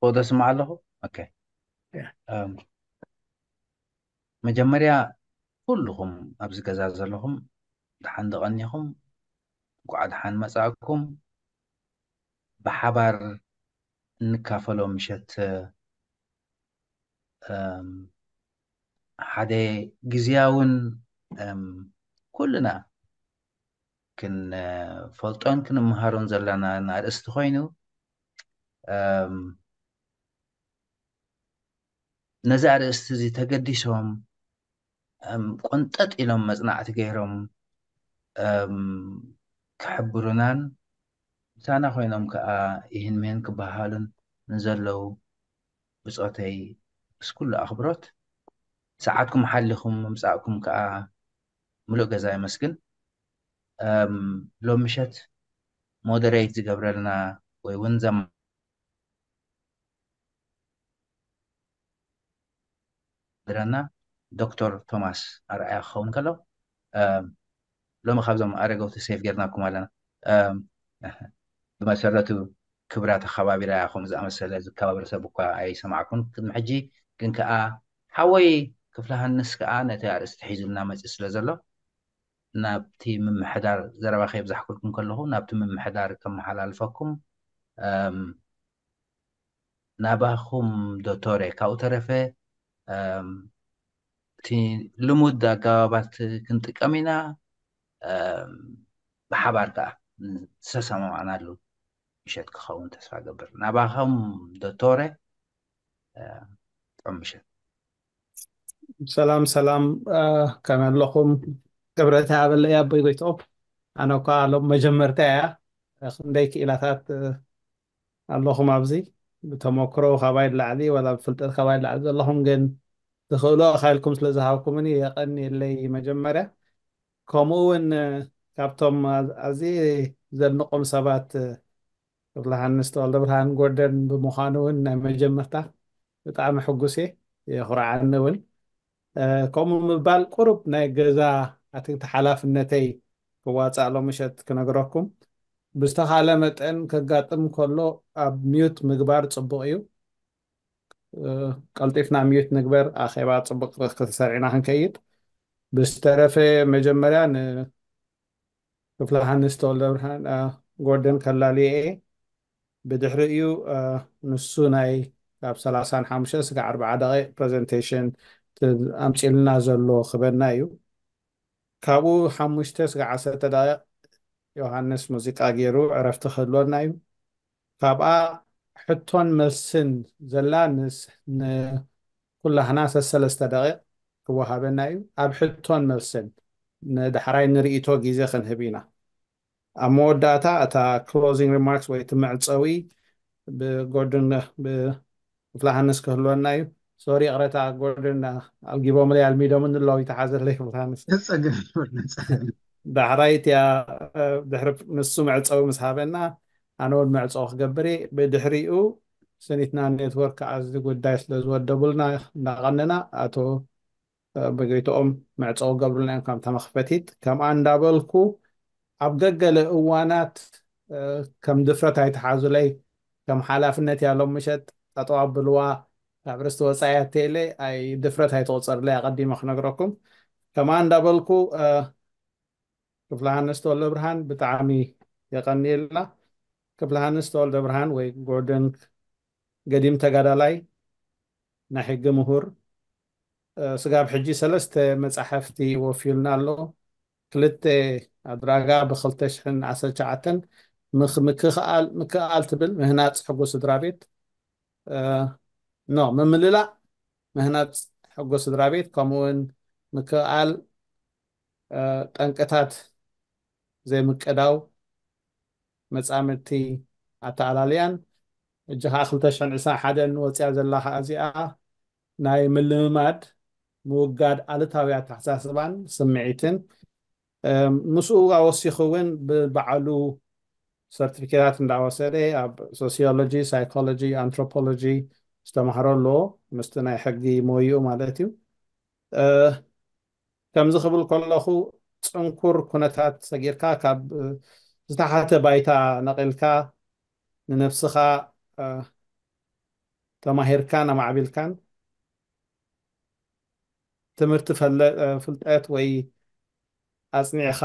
ኦዶ ስማዕ ኣለኹ። ኦኬ። መጀመርያ ኩልኹም ኣብዚ ገዛ ዘለኹም ደሓን ደቐኒኹም፣ እንኳዕ ደሓን መጻእኩም። ብሓባር እንካፈሎ ምሸት ሓደ ግዝያውን ኩልና ክንፈልጦን ክንምሃሮን ዘለና ኣርእስቲ ኮይኑ፣ ነዚ ኣርእስቲ እዚ ተገዲሶም ቆንጠጥ ኢሎም መፅናዕቲ ገይሮም ክሕብሩናን ምሳና ኮይኖም ከዓ ይህን ምህን ክበሃሃሉን ንዘለዉ ብፆተይ ምስ ኩሉ ኣኽብሮት ሰዓትኩም ሓሊኹም ምምፃእኩም ከዓ ምሉእ ገዛ የመስግን። ሎም ምሸት ሞደሬት ዝገብረልና ወይ እውን ዘማ ድረና ዶክተር ቶማስ ኣርኣያ ክኸውን ከሎ ሎሚ ካብዞም ኣረገውቲ ሴፍ ጌርናኩም ኣለና። ብመሰረቱ ክብራ ተኸባቢራ ከምኡ ዝኣመሰለ ዝከባበር ሰብ እኳ ኣይሰማዕኩን ቅድሚ ሕጂ። ግን ከዓ ሓወይ ክፍለ ሃንስ ከዓ ነቲ ኣርእስቲ ሒዙልና መፅእ ስለ ዘሎ ናብቲ ምምሕዳር ዘረባ ከየብዛሕኩልኩም ከለኹ ናብቲ ምምሕዳር ከመሓላልፈኩም ናባኹም ዶቶሬ። ካብኡ ተረፈ እቲ ልሙድ ኣገባባት ክንጥቀም ኢና። ብሓባር ከዓ ዝተሰማማዕናሉ ምሸት ክኸውን ተስፋ ገብር። ናባኹም ዶቶሬ ጥዑም ምሸት። ሰላም ሰላም፣ ከመይ ኣለኹም? ክብረት ይሃበለይ ኣቦይ ጎይትኦም። ኣነ እኳ ሎም መጀመርታ እያ፣ ክንደይ ክኢላታት ኣለኹም ኣብዚ ብተመክሮ ካባይ ላዕሊ ወላ ብፍልጠት ካባይ ላዕሊ ዘለኹም፣ ግን ትኽእሉ ኣኻይልኩም ስለ ዝሃብኩምኒ የቐንየለይ መጀመርያ። ከምኡ እውን ካብቶም ኣዝየ ዘድንቆም ሰባት ክፍለ ሃንስ ተወልደ ብርሃን ጎርደን ብምዃኑ እውን ናይ መጀመርታ ብጣዕሚ ሕጉስ እየ፣ የኹርዓኒ እውን። ከምኡ ምባል ቁሩብ ናይ ገዛ ኣትክልቲ ሓላፍነተይ ክዋፃእ ሎም ምሸት ክነግረኩም። ብዝተኻለ መጠን ከጋጥም ከሎ ኣብ ሚዩት ምግባር ፅቡቕ እዩ። ቀልጢፍና ሚዩት ንግበር፣ ኣኼባ ፅቡቕ ከተሰርዕና ክንከይድ። ብዝተረፈ መጀመርያ ንክፍለ ሃንስ ተወልደ ብርሃን ጎርደን ከላልየ እየ። ብድሕሪኡ ንሱ ናይ ካብ ሰላሳን ሓሙሽተ ስጋዕ ኣርባዓ ደቂቕ ፕሬዘንቴሽን ኣምፂልና ዘሎ ክበና እዩ። ካብኡ ሓሙሽተ ስጋዕ ዓሰርተ ደቂቕ ዮሃንስ ሙዚቃ ገይሩ ዕረፍቲ ክህልወና እዩ። ካብኣ ሕቶን መልስን ዘላ ንኩላህና ሰሰለስተ ደቂቕ ክወሃበና እዩ። ኣብ ሕቶን መልስን ንዳሕራይ ንርእይቶ ግዜ ክንህብ ኢና። ኣብ መወዳእታ እታ ክሎዚንግ ሪማርክስ ወይ እቲ መዕፀዊ ብጎርደን ብክፍለ ሃንስ ክህልወና እዩ። ሶሪ ይቕረታ፣ ጎርደን ኣልጊቦምለይ ኣልሚዶምን ኣለዉ፣ ይተሓዘለይ ክፍለ ሃንስ። ዳሕራይ እቲኣ ድሕሪ ንሱ መዕፀዊ ምስ ሃበና ኣነ እውን መዕፀዊ ክገብር እየ። ብድሕሪኡ ስኒትና ኔትወርክ ከዓ እዚ ጉዳይ ስለ ዝወደቡልና እናቐነና ኣቶ ብጎይትኦም መዕፀዊ ገብሩልና እዮም ከምታ መኽፈቲት። ከምኣ እንዳበልኩ ኣብ ገገለ እዋናት ከም ድፍረት ኣይተሓዙለይ፣ ከም ሓላፍነት እያ ሎም ምሸት ጠጠው ኣብልዋ፣ ካብ ርስቲ ወፃኢ ኣተይለ ኣይ ድፍረት ኣይትቑፀርለይ ኣቐዲመ ክነግረኩም። ከምኣ እንዳበልኩ ክፍለ ሃንስ ተወልደ ብርሃን ብጣዕሚ የቐንየልና። ክፍለ ሃንስ ተወልደ ብርሃን ወይ ጎርደን ገዲም ተጋዳላይ፣ ናይ ሕጊ ምሁር፣ ስጋብ ሕጂ ሰለስተ መጻሕፍቲ ወፍዩልና ኣሎ። ክልተ ኣብ ድራጋ ብክልተ ሽሕን ዓሰርተ ትሽዓተን ምክ- ምክኽኣል ምክእኣል ትብል ምህናፅ ሕጎ ስድራ ቤት ኖ ምምልላእ ምህናፅ ሕጎ ስድራ ቤት ከምኡውን ምክእኣል ጠንቅታት ዘይምቅዳው መፃምድቲ ኣተኣላልያን ሕጂ ከዓ ክልተ ሽሕን ዕስራን ሓደን ወፅያ ዘላ ከዓ እዚኣ ናይ ምልምማድ ምውጋድ ኣሉታዊ ኣተሓሳስባን ስምዒትን ምስኡ ኣወሲኹ እውን ብባዕሉ ሰርቲፊኬታት እንዳወሰደ ኣብ ሶሲዮሎጂ፣ ሳይኮሎጂ፣ ኣንትሮፖሎጂ ዝተምሃሮ ኣለዎ ምስቲ ናይ ሕጊ ሞይኡ ማለት እዩ። ከምዚ ክብል ከለኹ ፅንኩር ኩነታት ሰጊርካ ካብ ዝተሓተ ባይታ ነቒልካ ንነብስኻ ተማሂርካን ኣማዕቢልካን ትምህርቲ ፍልጠት ወይ ኣፅኒዕካ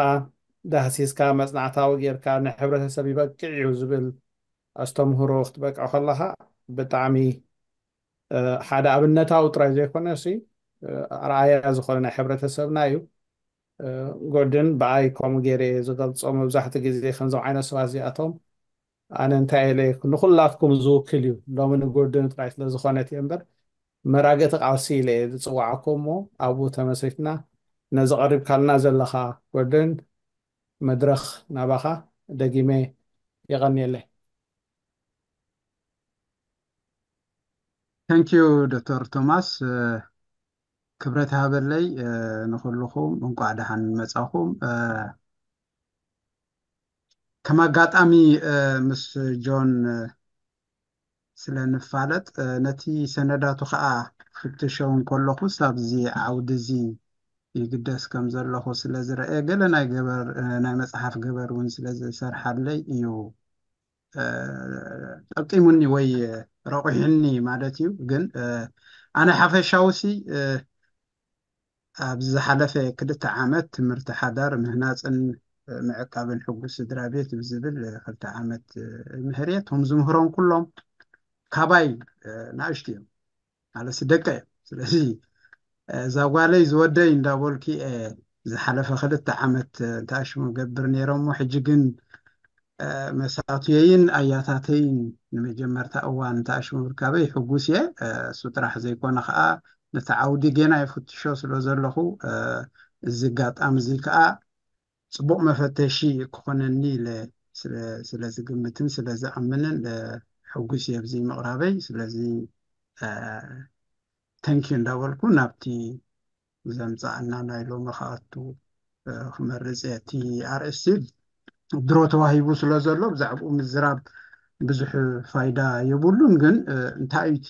ዳህሲስካ መፅናዕታዊ ጌርካ ንሕብረተሰብ ይበቅዕ እዩ ዝብል ኣስተምህሮ ክትበቅዕ ከለካ ብጣዕሚ ሓደ ኣብነታዊ ጥራይ ዘይኮነ ሲ ኣርኣያ ዝኾነ ናይ ሕብረተሰብና እዩ። ጎርደን ብኣይ ከምኡ ገይረ ዝገልፆ መብዛሕትኡ ግዜ ከምዞም ዓይነት ሰባት እዚኣቶም ኣነ እንታይ ኢለ ንኹላትኩም ዝውክል እዩ። ሎሚ ንጎርደን ጥራይ ስለ ዝኾነት እየ እምበር መራገጢ ቃልሲ ኢለ እየ ዝፅዋዓኩም እሞ ኣብኡ ተመስሪትና ነዚ ቀሪብካልና ዘለኻ ጎርደን መድረኽ ናባኻ ደጊመ የቐንየለይ። Thank you ዶክተር ቶማስ። ክብረት ሃበለይ ንኹልኹም፣ እንቋዕ ደሓን መጻኹም። ከም ኣጋጣሚ ምስ ጆን ስለ ንፋለጥ ነቲ ሰነዳቱ ከዓ ፍትሸው እንከለኹስ ኣብዚ ዓውዲ እዚ ይግደስ ከም ዘለኹ ስለ ዝረአ ገለ ናይ ገበር ናይ መጽሓፍ ገበር እውን ስለ ዝሰርሓለይ እዩ ጠቂሙኒ ወይ ረቑሕኒ ማለት እዩ። ግን ኣነ ሓፈሻውሲ ኣብዚ ዝሓለፈ ክልተ ዓመት ትምህርቲ ሓዳር ምህናፅን ምዕቃብን ሕጉስ ስድራ ቤት ብዝብል ክልተ ዓመት ምህርየ ቶም ዝምህሮም ኩሎም ካባይ ናእሽቱ እዮም ማለትሲ ደቀ እዮም። ስለዚ እዛ ጓለይ ዝወደይ እንዳበልኩ ዝሓለፈ ክልተ ዓመት እንታይ ሽሙ ገብር ነይሮሞ ሕጂ ግን መሳቱየይን ኣያታተይን ንመጀመርታ እዋን እንታይ ሽሙ ምርካበይ ሕጉስ እየ። እሱ ጥራሕ ዘይኮነ ከዓ ነቲ ዓውዲ ጌና ይፍትሾ ስለ ዘለኹ እዚ ኣጋጣሚ እዚ ከዓ ፅቡቕ መፈተሺ ክኾነኒ ኢለ ስለ ዝግምትን ስለ ዝኣምንን ሕጉስ እየ ኣብዚ ምቕራበይ። ስለዚ ተንኪዩ እንዳበልኩ ናብቲ ዘምፃኣና ናይ ሎሚ ክኣቱ ክመርፅ እየ። እቲ ኣርእስቲ ድሮ ተዋሂቡ ስለ ዘሎ ብዛዕባኡ ምዝራብ ብዙሕ ፋይዳ የብሉን። ግን እንታይ እዩ እቲ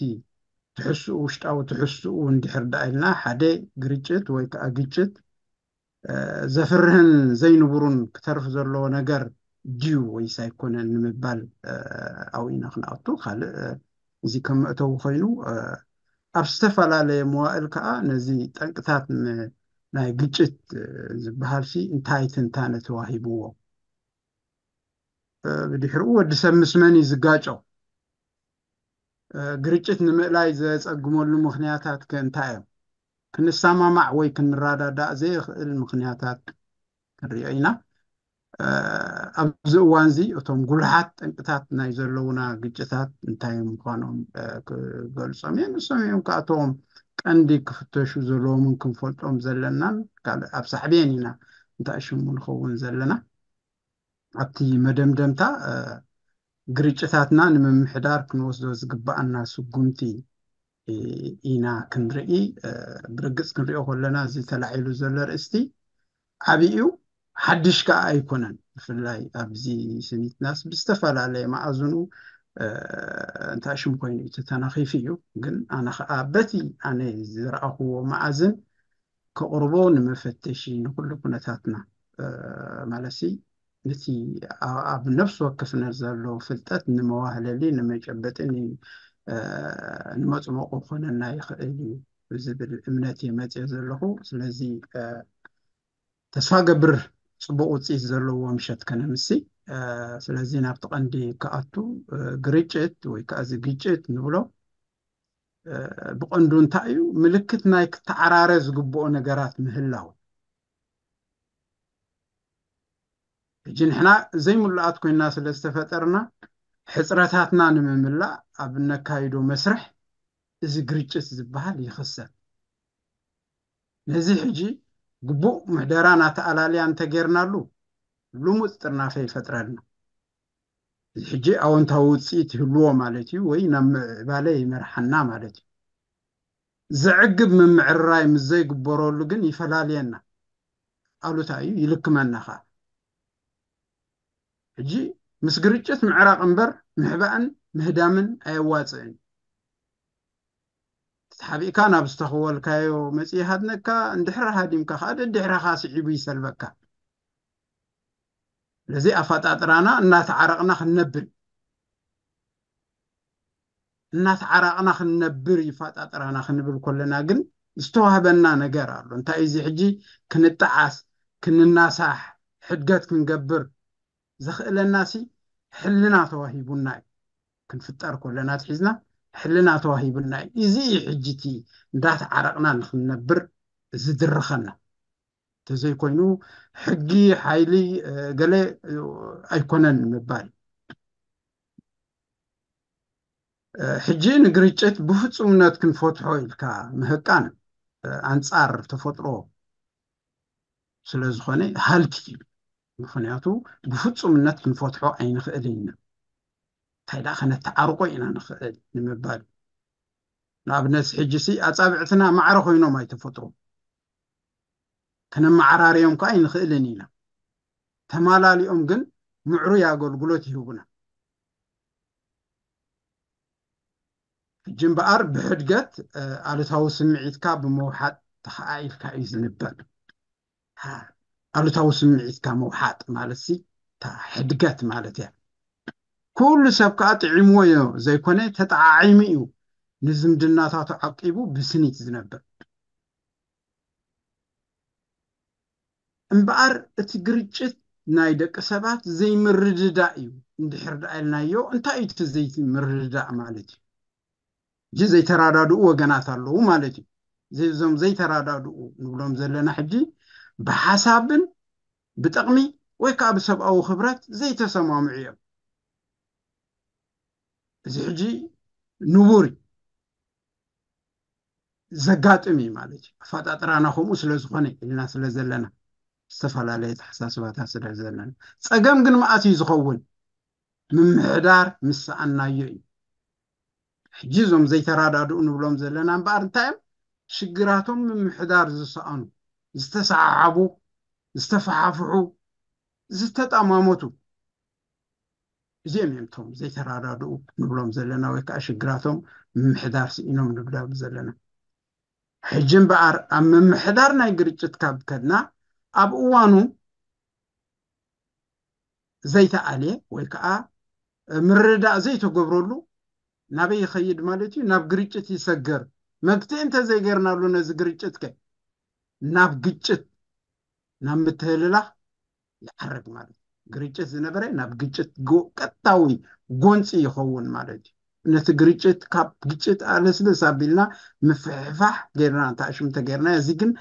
ትሕስኡ ውሽጣዊ ትሕስኡ እንድሕር ደኣ ኢልና ሓደ ግርጭት ወይ ከዓ ግጭት ዘፍርህን ዘይንቡሩን ክተርፍ ዘለዎ ነገር ድዩ ወይስ ኣይኮነን ንምባል ኣብኡ ኢና ክንኣቱ። ካልእ እዚ ከም መእተዊ ኮይኑ ኣብ ዝተፈላለየ መዋእል ከዓ ነዚ ጠንቅታት ናይ ግጭት ዝበሃል ሲ እንታይ ትንታነ ተዋሂብዎ ብድሕርኡ ወዲ ሰብ ምስ መን እዩ ዝጋጨው? ግርጭት ንምእላይ ዘጸግመሉ ምኽንያታት ከ እንታይ እዮም? ክንሰማማዕ ወይ ክንረዳዳእ ዘየኽእል ምኽንያታት ክንሪኦ ኢና። ኣብዚ እዋን እዚ እቶም ጉልሓት ጠንቅታት ናይ ዘለውና ግጭታት እንታይ ምዃኖም ክገልጾም እየ። ንሶም እዮም ከኣቶም ቀንዲ ክፍተሹ ዘለዎምን ክንፈልጦም ዘለናን ካልእ ኣብ ሳዕቤን ኢና እንታይ ሽሙ ንኸውን ዘለና። ኣብቲ መደምደምታ ግርጭታትና ንምምሕዳር ክንወስዶ ዝግባኣና ስጉምቲ ኢና ክንርኢ። ብርግፅ ክንሪኦ ከለና እዚ ተላዒሉ ዘሎ ርእስቲ ዓብዩ ሓድሽ ከዓ ኣይኮነን። ብፍላይ ኣብዚ ስኒትናስ ብዝተፈላለየ መኣዝኑ እንታይ ሽም ኮይኑ እቲ ተነኺፉ እዩ። ግን ኣነ ከዓ በቲ ኣነ ዝረኣኽዎ መኣዝን ከቕርቦ ንመፈተሺ ንኩሉ ኩነታትና ማለትሲ ነቲ ኣብ ነፍሲ ወከፍና ዘሎ ፍልጠት ንመዋህለሊ ንመጨበጢ ንመፅመቁ ክኾነና ይኽእል እዩ ዝብል እምነት እየ መፅኦ ዘለኹ። ስለዚ ተስፋ ገብር ፅቡቅ ውፅኢት ዘለዎ ምሸት ከነምሲ። ስለዚ ናብቲ ቀንዲ ክኣቱ ግርጭት ወይ ከዓ እዚ ግጭት ንብሎ ብቐንዱ እንታይ እዩ ምልክት ናይ ክተዓራረ ዝግብኦ ነገራት ምህላው። ሕጂ ንሕና ዘይምሉኣት ኮይና ስለ ዝተፈጠርና ሕፅረታትና ንምምላእ ኣብ እነካይዶ መስርሕ እዚ ግርጭት ዝበሃል ይኽሰት። ነዚ ሕጂ ግቡእ ምሕደራን ኣተኣላልያን እንተጌርናሉ ልሙፅ ጥርናፈ ይፈጥረልና። እዚ ሕጂ ኣወንታዊ ውፅኢት ይህልዎ ማለት እዩ ወይ ናብ ምዕባለ ይመርሓና ማለት እዩ። ዘዕግብ ምምዕርራይ ምስ ዘይግበረሉ ግን ይፈላልየና፣ ኣሉታ እዩ ይልክመና ከዓ። ሕጂ ምስ ግርጭት ምዕራቕ እምበር ምሕባእን ምህዳምን ኣየዋፅእን። ተሓቢእካ ናብ ዝተኸወልካዮ መፅኢ ሃድነካ እንድሕር ሃዲምካ ከዓ ደድሕረኻ ስዒቡ ይሰልበካ። ስለዚ ኣፈጣጥራና እናተዓረቕና ክንነብር እናተዓራቕና ክንነብር ይፋጣጠራና ክንብል ከለና ግን ዝተዋህበና ነገር ኣሎ። እንታይ እዚ ሕጂ ክንጠዓስ፣ ክንናሳሕ፣ ሕድገት ክንገብር ዘኽእለናሲ ሕልና ተዋሂቡና እዩ። ክንፍጠር ከለና ትሒዝና ሕልና ተዋሂቡና እዩ። እዚ እዩ ሕጂ እቲ እንዳተዓረቕና ንክንነብር ዝድርኸና። እንተዘይኮይኑ ሕጊ፣ ሓይሊ፣ እ፣ ገለ፣ እ፣ ኣይኮነን ምባል። እ፣ ሕጂ ንግርጭት ብፍጹምነት ክንፈትሖ ኢልካ ምህቃን፣ እ፣ ኣንጻር ተፈጥሮ ስለ ዝኾነ ሃልኪ እዩ። ምኽንያቱ ብፍጹምነት ክንፈትሖ ኣይንኽእልን ኢና። እንታይ ደኣ ከነተዓርቆ ኢና ንኽእል ንምባል። ንኣብነት ሕጂ ሲ ኣጻብዕትና ማዕረ ኮይኖም ኣይተፈጥሩ። ከነመዓራርዮም ከኣ ኣይንኽእልን ኢና። ተማላሊኦም ግን ምዕሩይ ኣገልግሎት ይህቡና። ሕጂ እምበኣር ብሕድገት፣ እ፣ ኣሉታዊ ስምዒትካ ብምውሓጥ ተኸኣኢልካ እዩ ዝንበር። ሃ፣ ኣሉታዊ ስምዒትካ ምውሓጥ ማለት ሲ እታ ሕድገት ማለት እያ። ኩሉ ሰብ ከኣ ጥዒምዎ እዮ ዘይኮነ ተጠዓዒሙ እዩ ንዝምድናታቱ ዓቂቡ ብስኒት ዝነብር። እምበኣር እቲ ግርጭት ናይ ደቂ ሰባት ዘይምርድዳእ እዩ። እንድሕር ደኣ ኢልናዮ እንታይ እዩ እቲ ዘይምርድዳእ ማለት እዩ? ሕጂ ዘይተራዳድኡ ወገናት ኣለዉ ማለት እዩ። እዚ እዞም ዘይተራዳድኡ ንብሎም ዘለና ሕጂ ብሓሳብን ብጥቕሚ ወይ ከዓ ብሰብኣዊ ክብረት ዘይተሰማምዑ እዮም። እዚ ሕጂ ንቡር እዩ። ዘጋጥም እዩ ማለት እዩ። ኣፈጣጥራና ከምኡ ስለ ዝኾነ ኢልና ስለ ዘለና፣ ዝተፈላለየ ኣተሓሳስባታት ስለ ዘለና። ጸገም ግን መኣት እዩ ዝኸውን? ምምሕዳር ምስ ሰኣናዮ እዩ። ሕጂ እዞም ዘይተራዳድኡ ንብሎም ዘለና እምበኣር እንታይ እዮም? ሽግራቶም ምምሕዳር ዝሰኣኑ፣ ዝተሰሓሓቡ፣ ዝተፈሓፍሑ፣ ዝተጠማመቱ። እዚኦም እዮም እቶም ዘይተራዳድኡ ንብሎም ዘለና ወይ ከዓ ሽግራቶም ምምሕዳር ስኢኖም ንብሎም ዘለና። ሕጂ እምበኣር ኣብ ምምሕዳር ናይ ግርጭት ካብ ከድና ኣብ እዋኑ ዘይተኣልየ ወይ ከዓ ምርድዳእ ዘይተገብረሉ ናበይ ይኸይድ ማለት እዩ? ናብ ግርጭት ይሰገር። መግትኢ እንተዘይገርናሉ ነዚ ግርጭት ከ ናብ ግጭት፣ ናብ ምትህልላኽ ይዓርግ ማለት እዩ። ግርጭት ዝነበረ ናብ ግጭት ጎ-፣ ቀጥታዊ ጎንፂ ይኸውን ማለት እዩ። ነቲ ግርጭት ካብ ግጭት ኣለስልስ ኣቢልና ምፍሕፋሕ ገይርና እንተኣሽም እንተገይርና፣ እዚ ግን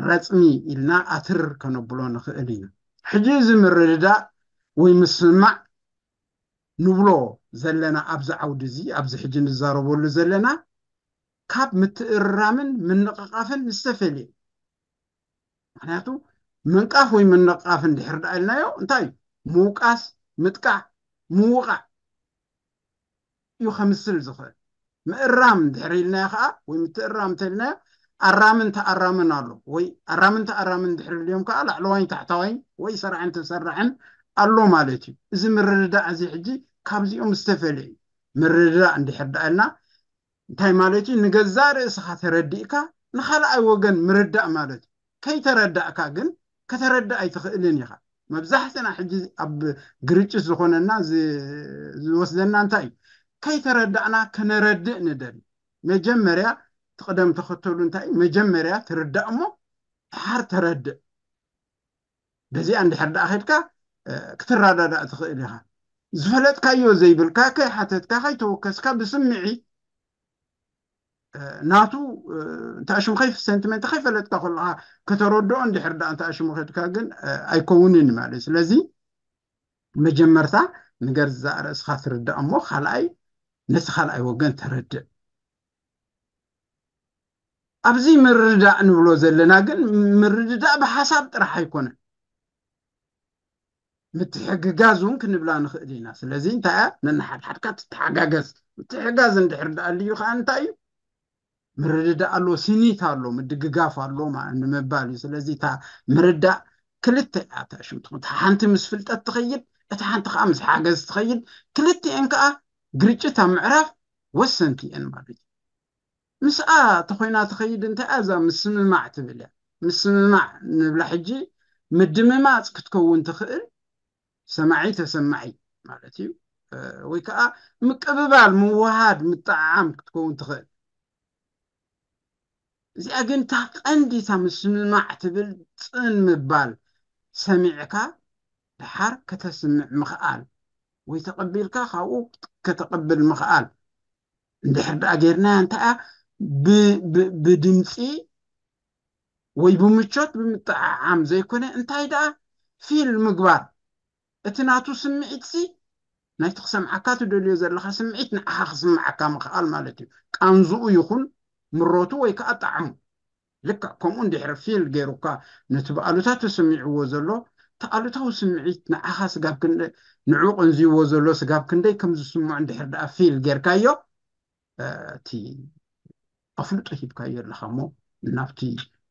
ረፅሚ ኢልና ኣትር ከነብሎ ንኽእል ኢና። ሕጂ እዚ ምርድዳእ ወይ ምስማዕ ንብሎ ዘለና ኣብዚ ዓውዲ እዚ፣ ኣብዚ ሕጂ ንዛረበሉ ዘለና፣ ካብ ምትእርራምን ምንቕቓፍን ዝተፈልየ። ምኽንያቱ ምንቃፍ ወይ ምንቕቓፍ እንድሕር ደኣ ኢልናዮ እንታይ እዩ? ምውቃስ፣ ምጥቃዕ፣ ምውቓዕ እዩ ከምስል ዝኽእል። ምእራም እንድሕር ኢልናዮ ከዓ ወይ ምትእራም እንተኢልናዮ ኣራምን ተኣራምን ኣሎ ወይ ኣራምን ተኣራምን እንድሕር ኢልዮም ከዓ ላዕለዋይን ታሕታዋይን ወይ ሰራሕን ተሰራሕን ኣሎ ማለት እዩ። እዚ ምርድዳእ እዚ ሕጂ ካብዚኦም ዝተፈልየ እዩ። ምርድዳእ እንድሕር ደኣ ኢልና እንታይ ማለት እዩ? ንገዛእ ርእስኻ ተረዲእካ ንኻልኣይ ወገን ምርዳእ ማለት እዩ። ከይተረዳእካ ግን ከተረድእ ኣይትኽእልን ኢኻ። መብዛሕትና ሕጂ ኣብ ግርጭት ዝኾነና ዝ-፣ ዝወስደና እንታይ እዩ? ከይተረዳእና ከነረድእ ንደሊ። መጀመርያ እቲ ቅደም ተኸተሉ እንታይ እዩ? መጀመርያ ትርዳእ እሞ ድሓር ተረድእ። በዚኣ እንድሕር ደኣ ኸድካ፣ እ፣ ክትረዳዳእ ትኽእል ኢኻ። ዝፈለጥካዮ ዘይብልካ፣ ከይሓተትካ፣ ከይተወከስካ፣ ብስምዒት፣ እ፣ ናቱ፣ እ፣ እንተ ኣሽሙ ከይ-፣ ሰንቲመንት ከይፈለጥካ ከለኻ ከተረድኦ እንድሕር ደኣ እንተ ኣሽሙ ኸድካ ግን፣ እ፣ ኣይከውንን ማለት እዩ። ስለዚ መጀመርታ ንገዛእ ርእስኻ ትርዳእ እሞ፣ ካልኣይ ነቲ ካልኣይ ወገን ተረድእ። ኣብዚ ምርዳእ ንብሎ ዘለና ግን ምርድዳእ ብሓሳብ ጥራሕ ኣይኮነን። ምትሕግጋዝ እውን ክንብላ ንኽእል ኢና። ስለዚ እንታይ እያ? ነንሓድሓድካ ትተሓጋገዝ። ምትሕጋዝ እንድሕር ደኣ ኣልዩ ከዓ እንታይ እዩ? ምርድዳእ ኣሎ፣ ስኒት ኣሎ፣ ምድግጋፍ ኣሎ ማ-፣ ንምባል እዩ። ስለዚ እታ ምርዳእ ክልተ እያ እታ ሽም ትኾን። እታ ሓንቲ ምስ ፍልጠት ትኸይድ፣ እታ ሓንቲ ከዓ ምስ ሓገዝ ትኸይድ። ክልቲኤን ከዓ ግርጭት ኣብ ምዕራፍ ወሰንቲ እየን ማለት እዩ። ምስኣ ተኾይና ትኸይድ እንታይ እያ? እዛ ምስምማዕ ትብል እያ። ምስምማዕ ንብላ ሕጂ ምድምማፅ ክትከውን ትኽእል፣ ሰማዒ ተሰማዒ ማለት እዩ። ወይ ከዓ ምቅብባል፣ ምውሃድ፣ ምጥዓም ክትከውን ትኽእል። እዚኣ ግን እታ ቀንዲ እታ ምስምማዕ ትብል ጽን ምባል፣ ሰሚዕካ ድሓር ከተስምዕ ምኽኣል ወይ ተቐቢልካ ካብኡ ከተቐብል ምኽኣል። እንድሕር ደኣ ጌርናያ እንታይ እያ? ብድምፂ ወይ ብምቾት ብምጥዓዓም ዘይኮነ እንታይ ደኣ ፊል ምግባር፣ እቲ ናቱ ስምዒትሲ ናይቲ ክሰምዓካ ትደልዮ ዘለኻ ስምዒት ንዓኻ ክስምዓካ ምኽኣል ማለት እዩ። ቃንዝኡ ይኹን ምሮቱ ወይ ከዓ ጣዕሙ። ልክዕ ከምኡ እንድሕር ፊል ገይሩካ ነቲ ብኣሉታ ተሰሚዕዎ ዘሎ እቲ ኣሉታዊ ስምዒት ንዓኻ ስጋብ ክንደ ንዑ ቀንዝይዎ ዘሎ ስጋብ ክንደይ ከም ዝስምዖ እንድሕር ደኣ ፊል ጌርካዮ እቲ ኣፍልጦ ሂብካዮ ኣለኻ እሞ ናብቲ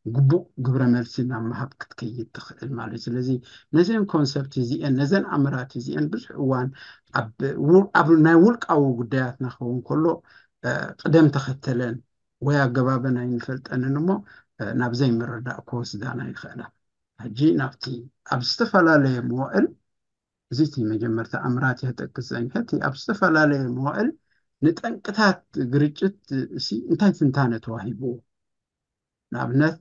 ግቡእ ግብረ መልሲ ናብ ምሃብ ክትከይድ ትኽእል ማለት እዩ። ስለዚ ነዘን ኮንሰፕት እዚአን ነዘን ኣምራት እዚአን ብዙሕ እዋን ኣብ ናይ ውልቃዊ ጉዳያትና ክኸውን ከሎ ቅደም ተኸተለን ወይ ኣገባበን ኣይንፈልጠንን እሞ ናብ ዘይምርዳእ ክወስዳና ይኽእላ። ሕጂ ናብቲ ኣብ ዝተፈላለየ መዋእል እዚ እቲ መጀመርታ ኣምራት እያ ጠቅስ ዘንሐቲ ኣብ ዝተፈላለየ መዋእል ንጠንቅታት ግርጭት እሲ እንታይ ትንታነ ተዋሂብዎ? ንኣብነት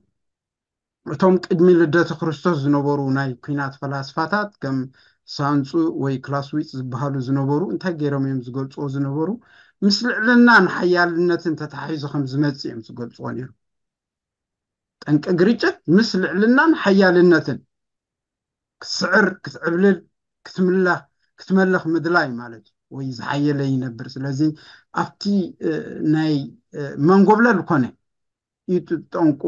እቶም ቅድሚ ልደተ ክርስቶስ ዝነበሩ ናይ ኲናት ፈላስፋታት ከም ሳንጹ ወይ ክላስዊጽ ዝበሃሉ ዝነበሩ እንታይ ገይሮም እዮም ዝገልጽዎ ዝነበሩ? ምስ ልዕልናን ሓያልነትን ተታሒዙ ከም ዝመጽእ እዮም ዝገልጽዎ ነይሩ። ጠንቂ ግርጭት ምስ ልዕልናን ሓያልነትን ክትስዕር ክትዕብልል ክትምለኽ ክትመለኽ ምድላይ ማለት እዩ። ወይ ዝሓየለ ይነብር። ስለዚ ኣብቲ ናይ መንጎብለል ኮነ እዩ ጠንቁ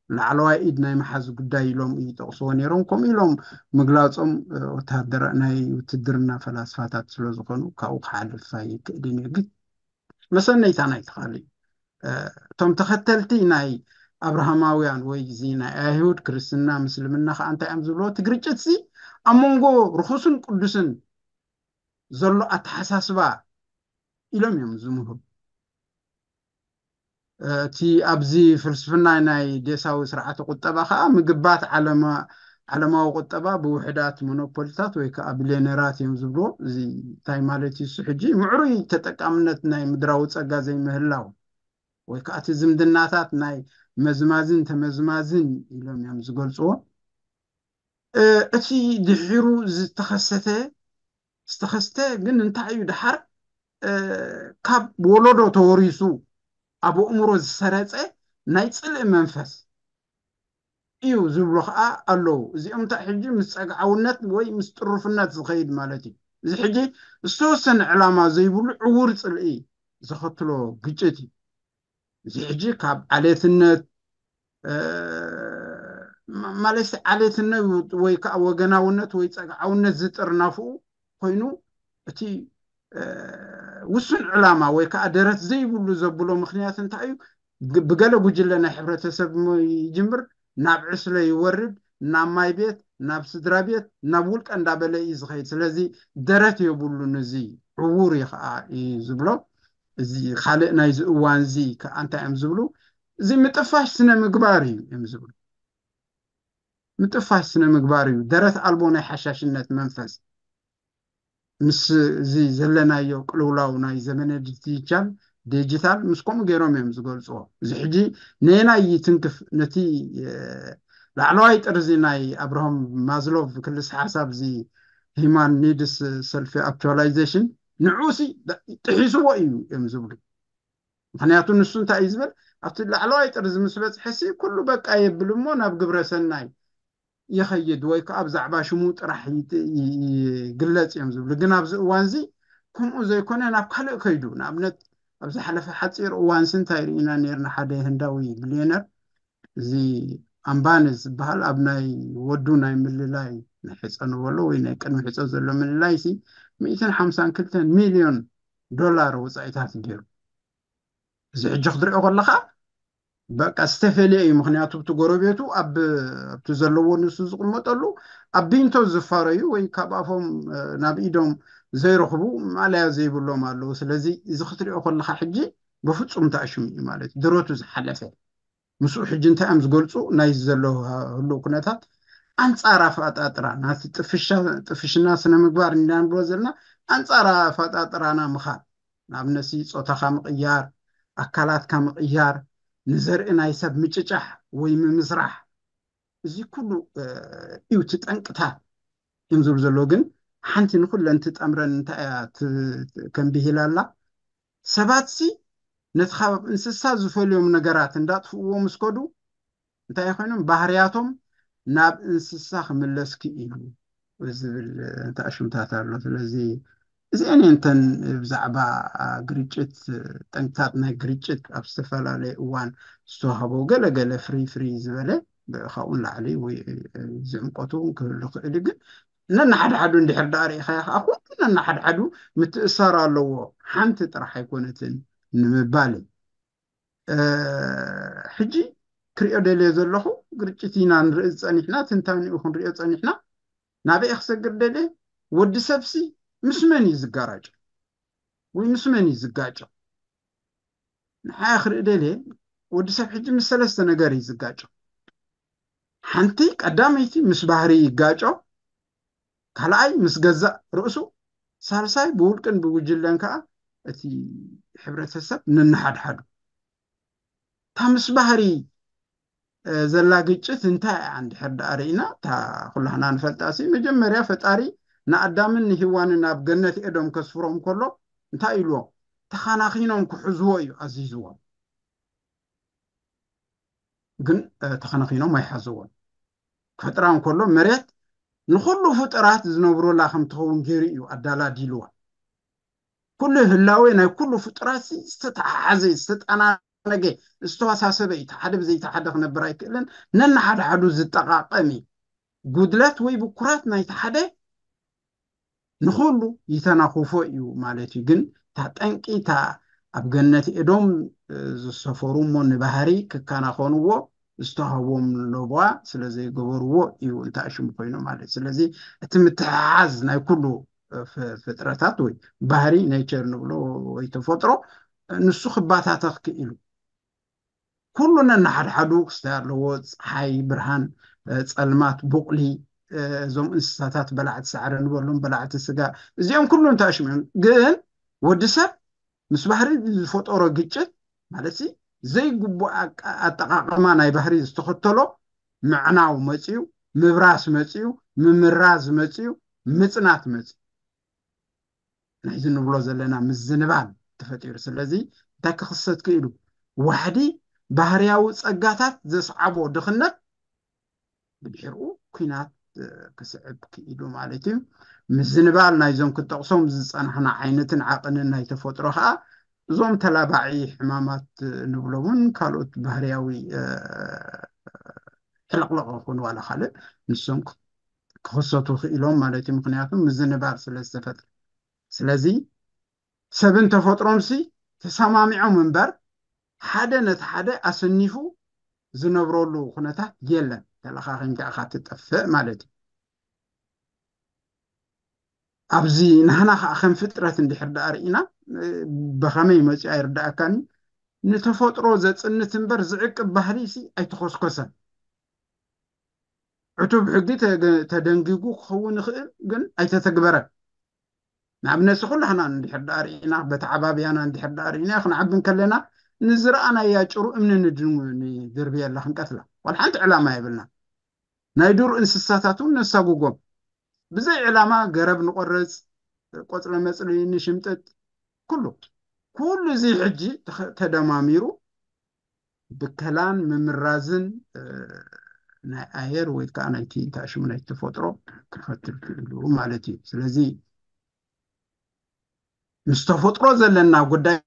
ላዕለዋይ ኢድ ናይ መሓዝ ጉዳይ ኢሎም ይጠቕስዎ ነይሮም። ከምኡ ኢሎም ምግላፆም ወታደራ ናይ ውትድርና ፈላስፋታት ስለ ዝኾኑ ካብኡ ክሓልፍ ኣይክእልን እዩ። ግን መሰነይታ ናይ ተኻሊ እቶም ተኸተልቲ ናይ ኣብርሃማውያን ወይ እዚ ናይ ኣይሁድ ክርስትና ምስልምና ከዓ እንታይ እዮም ዝብልዎ? እቲ ግርጭት ሲ ኣብ መንጎ ርኹስን ቅዱስን ዘሎ ኣተሓሳስባ ኢሎም እዮም ዝምህሩ። እቲ ኣብዚ ፍልስፍና ናይ ዴሳዊ ስርዓተ ቁጠባ ከዓ ምግባት ዓለማዊ ቁጠባ ብውሕዳት ሞኖፖሊታት ወይ ከዓ ቢልዮነራት እዮም ዝብልዎ። እዚ እንታይ ማለት እዩ? እሱ ሕጂ ምዕሩይ ተጠቃምነት ናይ ምድራዊ ፀጋ ዘይምህላው ወይ ከዓ እቲ ዝምድናታት ናይ መዝማዝን ተመዝማዝን ኢሎም እዮም ዝገልፅዎ። እቲ ድሒሩ ዝተኸሰተ ዝተኸስተ ግን እንታይ እዩ? ድሓር ካብ ወለዶ ተወሪሱ ኣብ ኣእምሮ ዝሰረፀ ናይ ፅልኢ መንፈስ እዩ ዝብሉ ከዓ ኣለዉ። እዚኦም እንታይ ሕጂ ምስ ፀግዓውነት ወይ ምስ ጥሩፍነት ዝኸይድ ማለት እዩ። እዚ ሕጂ ዝተወሰነ ዕላማ ዘይብሉ ዕውር ፅልኢ ዘኸትሎ ግጭት እዩ። እዚ ሕጂ ካብ ዓሌትነት ማለት ዓሌትነት ወይ ከዓ ወገናውነት ወይ ፀግዓውነት ዝጥርናፍኡ ኮይኑ እቲ ውሱን ዕላማ ወይ ከዓ ደረት ዘይብሉ ዘብሎ ምክንያት እንታይ እዩ? ብገለ ጉጅለ ናይ ሕብረተሰብ ይጅምር፣ ናብ ዕስለ ይወርድ፣ ናብ ማይ ቤት፣ ናብ ስድራ ቤት፣ ናብ ውልቀ እንዳበለ እዩ ዝኸይድ። ስለዚ ደረት የብሉን፣ እዚ ዕዉር እዩ ከዓ እዩ ዝብሎ። እዚ ካልእ ናይዚ እዋን እዚ ከዓ እንታይ እዮም ዝብሉ? እዚ ምጥፋሽ ስነ ምግባር እዩ እዮም ዝብሉ። ምጥፋሽ ስነ ምግባር እዩ። ደረት ኣልቦ ናይ ሓሻሽነት መንፈስ ምስ እዚ ዘለናዮ ቅልውላው ናይ ዘመነ ዲጂታል ዲጂታል ምስ ከምኡ ገይሮም እዮም ዝገልፅዎ። እዚ ሕጂ ነየናይ ይትንክፍ? ነቲ ላዕለዋይ ጥርዚ ናይ ኣብርሃም ማዝሎቭ ክልስ ሓሳብ እዚ ሂማን ኒድስ ሰልፊ ኣክቹዋላይዜሽን ንዑሲ ጥሒስዎ እዩ እዮም ዝብሉ። ምክንያቱ ንሱ እንታይ እዩ ዝብል? ኣብቲ ላዕለዋይ ጥርዚ ምስ በፅሐሲ ኩሉ በቃ የብል እሞ ናብ ግብረ ሰናይ ይኸይድ ወይ ከዓ ብዛዕባ ሽሙ ጥራሕ ይግለፅ እዮም ዝብሉ። ግን ኣብዚ እዋን እዚ ከምኡ ዘይኮነ ናብ ካልእ ከይዱ። ንኣብነት ኣብ ዝሓለፈ ሓፂር እዋንሲ እንታይ ርኢና ነርና? ሓደ ህንዳዊ ቢልዮነር እዚ ኣምባኒ ዝበሃል ኣብ ናይ ወዱ ናይ ምልላይ ናይ ሕፀ ነበሎ ወይ ናይ ቅድሚ ሕፀ ዘሎ ምልላይ ሲ ሚእትን ሓምሳን ክልተን ሚልዮን ዶላር ወፃኢታት ገይሩ። እዚ ሕጂ ክትሪኦ ከለካ በቃ ዝተፈለየ እዩ። ምክንያቱ እቲ ጎረቤቱ ኣብ ኣብቲ ዘለዎ ንሱ ዝቕመጠሉ ኣብ ቢንቶ ዝፋረዩ ወይ ካብ ኣፎም ናብ ኢዶም ዘይረኽቡ ማእለያ ዘይብሎም ኣለዉ። ስለዚ እዚ ክትሪኦ ከለካ ሕጂ በፍፁም ተኣሽሙ እዩ ማለት ደረቱ ዝሓለፈ ምስኡ ሕጂ እንታይ እዮም ዝገልፁ ናይ ዘሎ ህልው ኩነታት ኣንፃር ኣፈጣጥራ ናቲ ጥፍሽና ስነ ምግባር እንዳንብሎ ዘለና ኣንጻር ኣፈጣጥራና ምኻድ፣ ንኣብነሲ ጾታኻ ምቕያር፣ ኣካላትካ ምቕያር፣ ንዘርኢ ናይ ሰብ ምጭጫሕ ወይ ምምስራሕ፣ እዚ ኩሉ እዩ እቲ ጠንቅታት እዮም ዝብሉ ዘለዉ። ግን ሓንቲ ንኩለን ትጠምረን እንታይ እያ ከም ብሂል ኣላ፣ ሰባትሲ ነቲ ካብ እንስሳ ዝፈልዮም ነገራት እንዳጥፍእዎ ምስ ከዱ እንታይ ኮይኖም ባህርያቶም ናብ እንስሳ ክምለስ ክኢሉ ዝብል ተኣሽምታት ኣሎ። ስለዚ እዚአን እየን እተን ብዛዕባ ግርጭት፣ ጠንቅታት ናይ ግርጭት ኣብ ዝተፈላለየ እዋን ዝተዋህቦ ገለገለ ፍሪ ፍሪ ዝበለ ካብኡ ንላዕሊ ወይ ዝዕምቆቱ ክህሉ ክእል እዩ። ግን ነናሓድሓዱ እንድሕር ደኣ ርኢኻዮ ከዓ ኩሉ ነናሓድሓዱ ምትእሳር ኣለዎ፣ ሓንቲ ጥራሕ ኣይኮነትን ንምባል እዩ። ሕጂ ክሪኦ ደልየ ዘለኹ ግርጭት ኢና ንርኢ ዝፀኒሕና፣ ትንታኒኡ ክንሪኦ ፀኒሕና። ናበይ ክሰግር ደልየ? ወዲ ሰብሲ ምስ መን እዩ ዝጋራጮ ወይ ምስ መን እዩ ዝጋጮ? ንዓያ ክርኢ ደልየ። ወዲ ሰብ ሕጂ ምስ ሰለስተ ነገር እዩ ዝጋጮ። ሓንቲ ቀዳመይቲ ምስ ባህሪ ይጋጮ፣ ካልኣይ ምስ ገዛእ ርእሱ፣ ሳልሳይ ብውልቅን ብጉጅለን ከዓ እቲ ሕብረተሰብ ነንሓድሓዱ። እታ ምስ ባህሪ ዘላ ግጭት እንታይ እያ እንድሕር ደኣ ርኢና፣ እታ ኩላህና ንፈልጣ ሲ መጀመርያ ፈጣሪ ንኣዳምን ንሂዋንን ኣብ ገነት ኤዶም ከስፍሮም ከሎ እንታይ ኢልዎም? ተኻናኺኖም ክሕዝዎ እዩ ኣዚዝዎም። ግን ተኸነኺኖም ኣይሓዝዎን። ክፈጥራ እንከሎ መሬት ንኹሉ ፍጡራት ዝነብሩላ ከም ትኸውን ገይሩ እዩ ኣዳላዲልዋ። ኩሉ ህላዌ ናይ ኩሉ ፍጡራት ዝተተሓሓዘ ዝተጠናነገ ዝተወሳሰበ እዩ። ሓደ ብዘይቲ ሓደ ክነብር ኣይክእልን። ነንሓድሓዱ ዝጠቃቀም እዩ። ጉድለት ወይ ብኩራት ናይቲ ሓደ ንኹሉ ይተናኹፎ እዩ ማለት እዩ። ግን እታ ጠንቂ እታ ኣብ ገነት ኤዶም ዝሰፈሩ እሞ ንባህሪ ክከናኸንዎ ዝተዋህቦም ለቦዋ ስለ ዘይገበርዎ እዩ እንታይ ሽሙ ኮይኑ ማለት። ስለዚ እቲ ምትሕሓዝ ናይ ኩሉ ፍጥረታት ወይ ባህሪ ኔቸር ንብሎ ወይ ተፈጥሮ ንሱ ክባታተኽ ክኢሉ። ኩሉ ነንሓድሓዱ ክስታይ ኣለዎ። ፀሓይ፣ ብርሃን፣ ፀልማት፣ ቡቕሊ፣ እዞም እንስሳታት በላዕቲ ሳዕሪ ንበሎም በላዕቲ ስጋ፣ እዚኦም ኩሉ እንታይ ሽሙ እዮም። ግን ወዲ ሰብ ምስ ባህሪ ዝፈጠሮ ግጭት ማለት ሲ ዘይግቡእ ኣጠቃቀማ ናይ ባህሪ ዝተኸተሎ ምዕናው መፅዩ፣ ምብራስ መፅዩ፣ ምምራዝ መፅዩ፣ ምፅናት መፅዩ። ናይዚ ንብሎ ዘለና ምዝንባል ተፈጢሩ። ስለዚ እንታይ ክኽሰት ክኢሉ? ዋሕዲ ባህርያዊ ጸጋታት ዘስዓቦ ድኽነት ብድሕርኡ ኲናት ክስዕብ ክኢሉ ማለት እዩ። ምዝንባል ናይዞም ክጠቕሶም ዝጸናሕና ዓይነትን ዓቕንን ናይ ተፈጥሮ ኸኣ እዞም ተላባዒ ሕማማት ንብሎምን ካልኦት ባህርያዊ ሕልቕልቕ ይኹን ዋላ ካልእ ንሶም ክኽሰቱ ክኢሎም ማለት እዩ። ምኽንያቱ ምዝንባል ስለ ዝተፈጥረ። ስለዚ ሰብን ተፈጥሮንሲ ተሰማሚዖም እምበር ሓደ ነቲ ሓደ ኣሰኒፉ ዝነብረሉ ኩነታት የለን። ተለኻኺምካ ኢኻ ትጠፍእ ማለት እዩ። ኣብዚ ናህና ከዓ ከም ፍጥረት እንድሕር ደኣ ርኢና ብኸመይ መፂኡ ኣይርዳእካኒ። ንተፈጥሮ ዘፅንት እምበር ዝዕቅብ ባህሊ ሲ ኣይተኾስኮሰን። ዕቱብ ሕጊ ተደንጊጉ ክኸውን ይኽእል ግን ኣይተተግበረን። ንኣብነት ኩላህና እንድሕር ደኣ ርኢና በቲ ዓባብያና እንድሕር ደኣ ርኢና ክንዓቢ እንከለና ንዝረኣናያ ጭሩ እምኒ ንድርብየላ ክንቀትላ ዋላ ሓንቲ ዕላማ የብልና። ናይ ዱር እንስሳታት እውን ነሳጉጎም ብዘይ ዕላማ ገረብ ንቆርፅ፣ ቆፅለ መፅሊ ንሽምጥጥ፣ ኩሉ ኩሉ እዚ ሕጂ ተደማሚሩ ብከላን ምምራዝን ናይ ኣየር ወይ ከዓ ናይቲ እንታይ ሽሙ ናይ ተፈጥሮ ክፈትል ክእሉ ማለት እዩ። ስለዚ ምስ ተፈጥሮ ዘለና ጉዳይ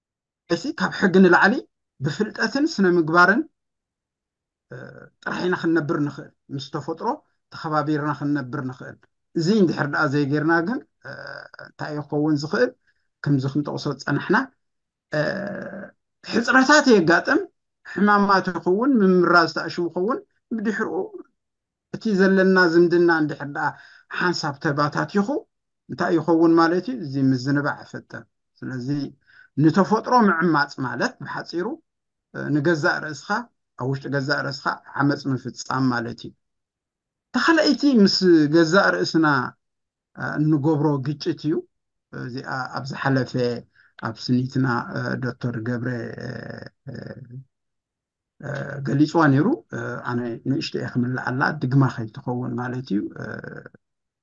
ሲ ካብ ሕጊ ንላዕሊ ብፍልጠትን ስነ ምግባርን ጥራሕ ኢና ክንነብር ንኽእል። ምስ ተፈጥሮ ተኸባቢርና ክንነብር ንኽእል። እዚ እንድሕር ደኣ ዘይጌርና ግን እንታይ ይኸውን ዝኽእል? ከምዚ ክንጠቕሶ ዝፀናሕና ሕፅረታት የጋጥም፣ ሕማማት ይኸውን፣ ምምራዝ ተኣሽሙ ይኸውን። ብድሕርኡ እቲ ዘለና ዝምድና እንድሕር ደኣ ሓንሳብ ተባታቲኹ እንታይ ይኸውን ማለት እዩ? እዚ ምዝንባዕ ይፈጥር። ስለዚ ንተፈጥሮ ምዕማፅ ማለት ብሓፂሩ ንገዛእ ርእስኻ ኣብ ውሽጢ ገዛእ ርእስኻ ዓመፅ ምፍፃም ማለት እዩ። ተኸለይቲ ምስ ገዛእ ርእስና እንገብሮ ግጭት እዩ። እዚኣ ኣብ ዝሓለፈ ኣብ ስኒትና ዶክተር ገብረ ገሊፅዋ ነይሩ። ኣነ ንእሽቶ እየ ክምልኣላ ድግማ ከይትኸውን ማለት እዩ።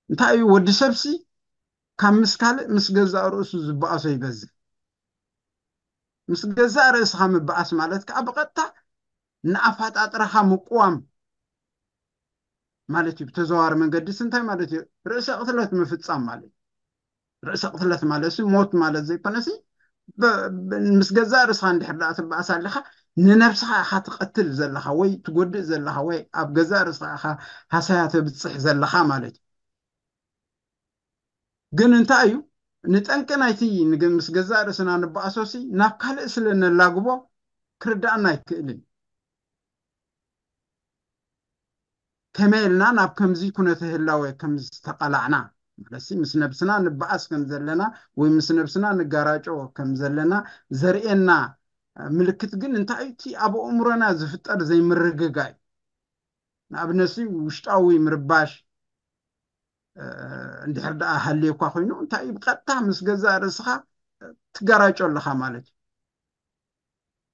እንታይ እዩ ወዲ ሰብሲ ካብ ምስ ካልእ ምስ ገዛእ ርእሱ ዝበኣሶ ይበዝሕ። ምስ ገዛእ ርእስኻ ምበኣስ ማለት ከዓ ብቐጥታ ንኣፋጣጥራኻ ምቁዋም ማለት እዩ። ብተዘዋዋሪ መንገዲስ እንታይ ማለት እዩ? ርእሰ ቅትለት ምፍፃም ማለት እዩ። ርእሰ ቅትለት ማለት ሲ ሞት ማለት ዘይኮነሲ ምስ ገዛእ ርእስኻ እንድሕር ደኣ ትበኣስ ኣለኻ፣ ንነብስኻ ኢኻ ትቐትል ዘለኻ ወይ ትጎድእ ዘለኻ ወይ ኣብ ገዛእ ርእስኻ ኢኻ ሃሳያ ተብፅሕ ዘለኻ ማለት እዩ። ግን እንታይ እዩ ንጠንቂ ናይቲ ምስ ገዛእ ርእስና ንበኣሶሲ ናብ ካልእ ስለ ነላግቦ ክርዳእና ኣይክእልን። ከመይ ኢልና ናብ ከምዚ ኩነተ ህላወ ከም ዝተቐላዕና ማለትሲ ምስ ነብስና ንበኣስ ከም ዘለና ወይ ምስ ነብስና ንጋራጮ ከም ዘለና ዘርእየና ምልክት ግን እንታይ እዩ? እቲ ኣብ ኣእምሮና ዝፍጠር ዘይምርግጋእ እዩ። ንኣብነትሲ ውሽጣዊ ምርባሽ እንድሕር ደኣ ሃልየኳ ኮይኑ እንታይ እዩ ብቐጥታ ምስ ገዛእ ርእስኻ ትጋራጮ ኣለኻ ማለት እዩ።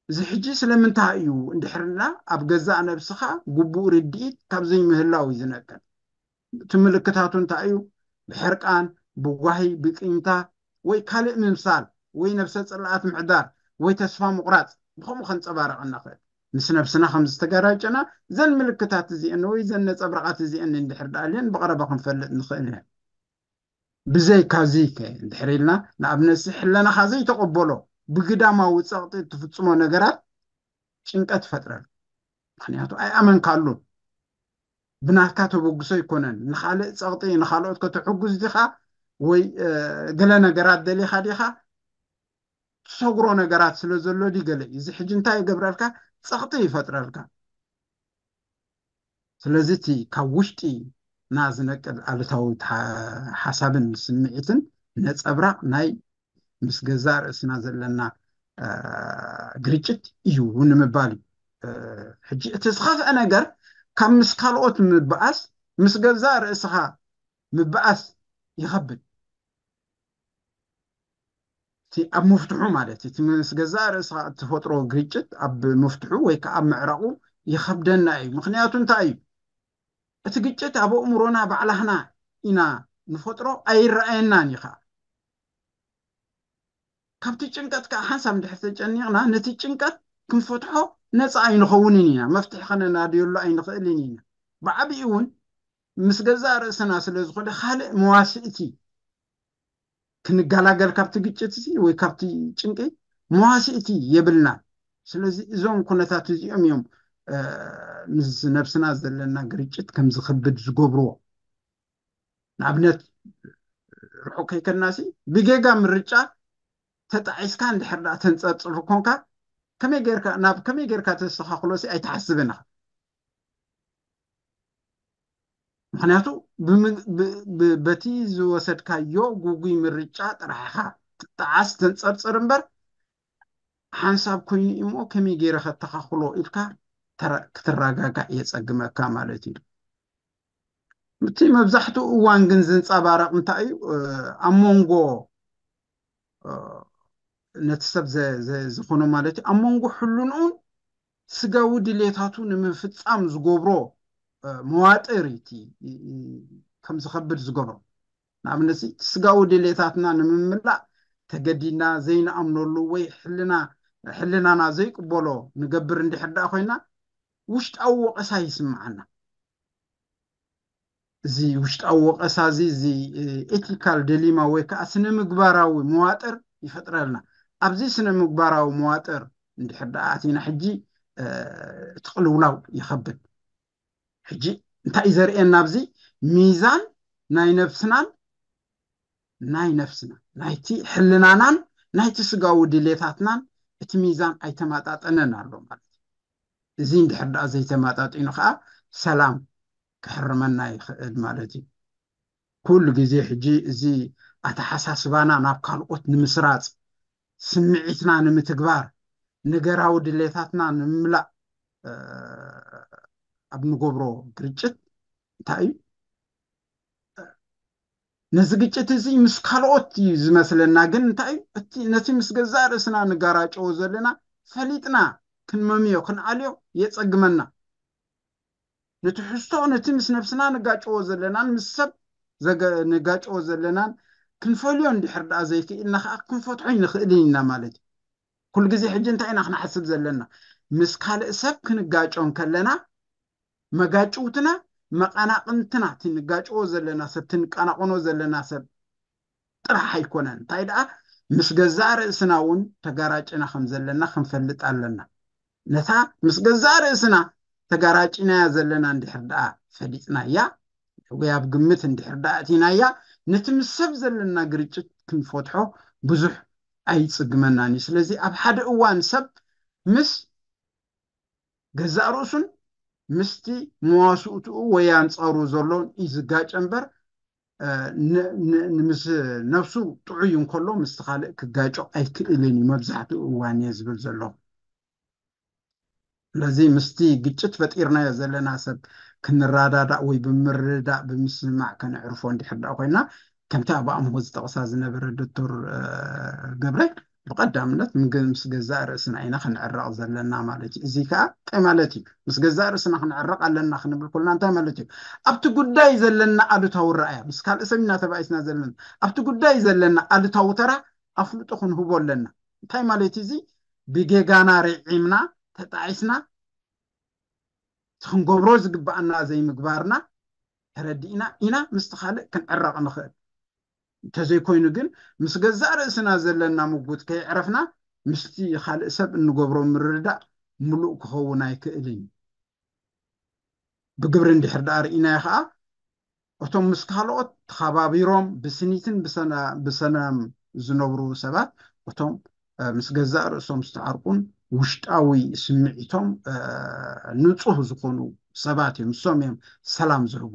እዚ ሕጂ ስለምንታይ እዩ እንድሕርና ኣብ ገዛእ ነብስኻ ግቡእ ርድኢት ካብ ዘይምህላው እዩ ዝነቅል። እቲ ምልክታቱ እንታይ እዩ? ብሕርቃን፣ ብጓሂ፣ ብቂምታ ወይ ካልእ ምምሳል ወይ ነብሰ ጽልኣት ምሕዳር ወይ ተስፋ ምቑራጽ ብኸምኡ ከንጸባረቐና ኽእል። ምስ ነብስና ከም ዝተጋራጨና ዘን ምልክታት እዚአን ወይ ዘን ነጸብራቓት እዚአን እንድሕር ደኣልየን ብቐረባ ክንፈልጥ ንኽእል ኢና። ብዘይካዚ ከ እንድሕር ኢልና ንኣብነት ሕለናኻ ዘይተቐበሎ ብግዳማዊ ጸቕጢ እትፍጽሞ ነገራት ጭንቀት ይፈጥረል። ምክንያቱ ኣይኣመንካሉን። ብናትካ ተበግሶ ኣይኮነን። ንኻልእ ጸቕጢ ንኻልኦት ከተሕጉዝ ዲኻ ወይ ገለ ነገራት ደሊኻ ዲኻ ትሰግሮ ነገራት ስለ ዘሎ ዲ ገለ እዩ። እዚ ሕጂ እንታይ ይገብረልካ? ጸቕጢ ይፈጥረልካ። ስለዚ እቲ ካብ ውሽጢ ና ዝነቅል ኣሉታዊ ሓሳብን ስምዒትን ነጸብራቕ ናይ ምስ ገዛእ ርእስና ዘለና ግርጭት እዩ ንምባል እዩ። ሕጂ እቲ ዝኸፍአ ነገር ካብ ምስ ካልኦት ምበኣስ ምስ ገዛእ ርእስኻ ምበኣስ ይኸብድ። እቲ ኣብ ምፍትሑ ማለት እቲ ምስ ገዛእ ርእስኻ እትፈጥሮ ግርጭት ኣብ ምፍትሑ ወይ ከዓ ኣብ ምዕራቑ ይኸብደና እዩ። ምክንያቱ እንታይ እዩ? እቲ ግጭት ኣብ ኣእምሮና ባዕላህና ኢና ንፈጥሮ ኣይረኣየናን እዩ ከዓ። ካብቲ ጭንቀት ከዓ ሓንሳብ እንድሕር ተጨኒቕና ነቲ ጭንቀት ክንፈትሖ ነፃ ኣይንኸውንን ኢና። መፍትሒ ከነናድየሉ ኣይንኽእልን ኢና። ብዓብኡ እውን ምስ ገዛእ ርእስና ስለ ዝኾነ ካልእ መዋስእቲ ክንገላገል ካብቲ ግጭት እዚ ወይ ካብቲ ጭንቂ መዋስእቲ የብልና። ስለዚ እዞም ኩነታት እዚኦም እዮም ምስ ነብስና ዘለና ግርጭት ከም ዝኽብድ ዝገብርዎ። ንኣብነት ርሑቕ ከይከድናሲ ብጌጋ ምርጫ ተጣዒስካ እንድሕር ደኣ ተንጸርጽር ኮንካ ከመይ ጌርካ ናብ ከመይ ጌርካ ተስተኻኽሎሲ ኣይትሓስብን ኢኻ። ምክንያቱ በቲ ዝወሰድካዮ ጉጉይ ምርጫ ጥራሕ ኢኻ ትጠዓስ ተንጸርጽር እምበር ሓንሳብ ኮይኑ እሞ ከመይ ገይረ ከተኻኽሎ ኢልካ ክትረጋጋዕ የጸግመካ ማለት እዩ። እቲ መብዛሕትኡ እዋን ግን ዝንጸባረቕ እንታይ እዩ ኣብ መንጎ ነቲ ሰብ ዝኾኖ ማለት እዩ ኣብ መንጎ ሕልንኡን ስጋዊ ድሌታቱ ንምፍጻም ዝገብሮ መዋጥር እቲ ከም ዝኸብድ ዝገብሮ። ንኣብነት ስጋዊ ድሌታትና ንምምላእ ተገዲድና ዘይንኣምነሉ ወይ ሕልና ሕልናና ዘይቅበሎ ንገብር እንድሕር ደኣ ኮይና ውሽጣዊ ወቐሳ ይስምዓና። እዚ ውሽጣዊ ወቐሳ እዚ እዚ ኤቲካል ደሊማ ወይ ከዓ ስነ ምግባራዊ መዋጥር ይፈጥረልና። ኣብዚ ስነ ምግባራዊ መዋጥር እንድሕር ደኣ ኣቲና ሕጂ እቲ ቅልውላው ይኸብድ። ሕጂ እንታይ እዩ ዘርእየና ኣብዚ ሚዛን ናይ ነብስናን ናይ ነብስና ናይቲ ሕልናናን ናይቲ ስጋዊ ድሌታትናን እቲ ሚዛን ኣይተማጣጠነን ኣሎ ማለት እዩ። እዚ እንድሕር ደኣ ዘይተማጣጢኑ ከዓ ሰላም ክሕርመና ይኽእል ማለት እዩ። ኩሉ ግዜ ሕጂ እዚ ኣተሓሳስባና ናብ ካልኦት ንምስራፅ ስምዒትና ንምትግባር ነገራዊ ድሌታትና ንምምላእ ኣብ ንገብሮ ግርጭት እንታይ እዩ ነዚ ግጭት እዚ ምስ ካልኦት እዩ ዝመስለና፣ ግን እንታይ እዩ እቲ ነቲ ምስ ገዛእ ርእስና ንጋራጨዎ ዘለና ፈሊጥና ክንመምዮ ክንኣልዮ የጸግመና። ንትሕዝቶ ነቲ ምስ ነብስና ንጋጨዎ ዘለናን ምስ ሰብ ዘገ- ንጋጨዎ ዘለናን ክንፈልዮ እንድሕር ደኣ ዘይክኢልና ከዓ ክንፈትሖ ኣይንኽእልን ኢና ማለት እዩ። ኩሉ ግዜ ሕጂ እንታይ ኢና ክንሓስብ ዘለና? ምስ ካልእ ሰብ ክንጋጨው ከለና መጋጭውትና መቐናቕንትና እቲ ንጋጨዎ ዘለና ሰብ እቲ ንቀናቕኖ ዘለና ሰብ ጥራሕ ኣይኮነን። እንታይ ደኣ ምስ ገዛእ ርእስና እውን ተጋራጭና ከም ዘለና ክንፈልጥ ኣለና። ነታ ምስ ገዛእ ርእስና ተጋራጭናያ ዘለና እንድሕር ደኣ ፈሊጥናያ ወይ ኣብ ግምት እንድሕር ደኣ እቲናያ ነቲ ምስ ሰብ ዘለና ግርጭት ክንፈትሖ ብዙሕ ኣይጽግመናን እዩ። ስለዚ ኣብ ሓደ እዋን ሰብ ምስ ገዛእ ርእሱን ምስቲ መዋስኡትኡ ወይ ኣንጻሩ ዘሎን እዩ ዝጋጨ እምበር ምስ ነብሱ ጥዑይ እንከሎ ምስቲ ካልእ ክጋጮ ኣይክእልን እዩ መብዛሕትኡ እዋን እየ ዝብል ዘለኹ። ስለዚ ምስቲ ግጭት ፈጢርናዮ ዘለና ሰብ ክንረዳዳእ ወይ ብምርዳእ ብምስማዕ ከነዕርፎ እንድሕር ደኣ ኮይና ከምቲ ኣብ ኣምሆ ዝጠቕሳ ዝነበረ ዶክተር ገብረ ብቐዳምነት ምስ ገዛእ ርእስና ኢና ክንዕረቕ ዘለና ማለት እዩ። እዚ ከዓ እንታይ ማለት እዩ? ምስ ገዛእ ርእስና ክንዕረቕ ኣለና ክንብል ከለና እንታይ ማለት እዩ? ኣብቲ ጉዳይ ዘለና ኣሉታዊ ረኣያ ምስ ካልእ ሰብ ኢና ተባኢስና ዘለና ኣብቲ ጉዳይ ዘለና ኣሉታዊ ተራ ኣፍልጦ ክንህቦ ኣለና። እንታይ ማለት እዚ? ብጌጋና ርዒምና ተጣዒስና እቲ ክንገብሮ ዝግባኣና ዘይምግባርና ተረዲእና ኢና ምስቲ ካልእ ክንዕረቕ ንኽእል። እንተዘይኮይኑ ግን ምስ ገዛእ ርእስና ዘለና ምጉት ከይዕረፍና ምስቲ ካልእ ሰብ እንገብሮ ምርድዳእ ምሉእ ክኸውን ኣይክእልን እዩ። ብግብሪ እንድሕር ደኣ ርኢናዮ ከዓ እቶም ምስ ካልኦት ተኸባቢሮም ብስኒትን ብሰላም ዝነብሩ ሰባት እቶም ምስ ገዛእ ርእሶም ዝተዓርቁን ውሽጣዊ ስምዒቶም ንፁህ ዝኾኑ ሰባት እዮም። ንሶም እዮም ሰላም ዝህቡ።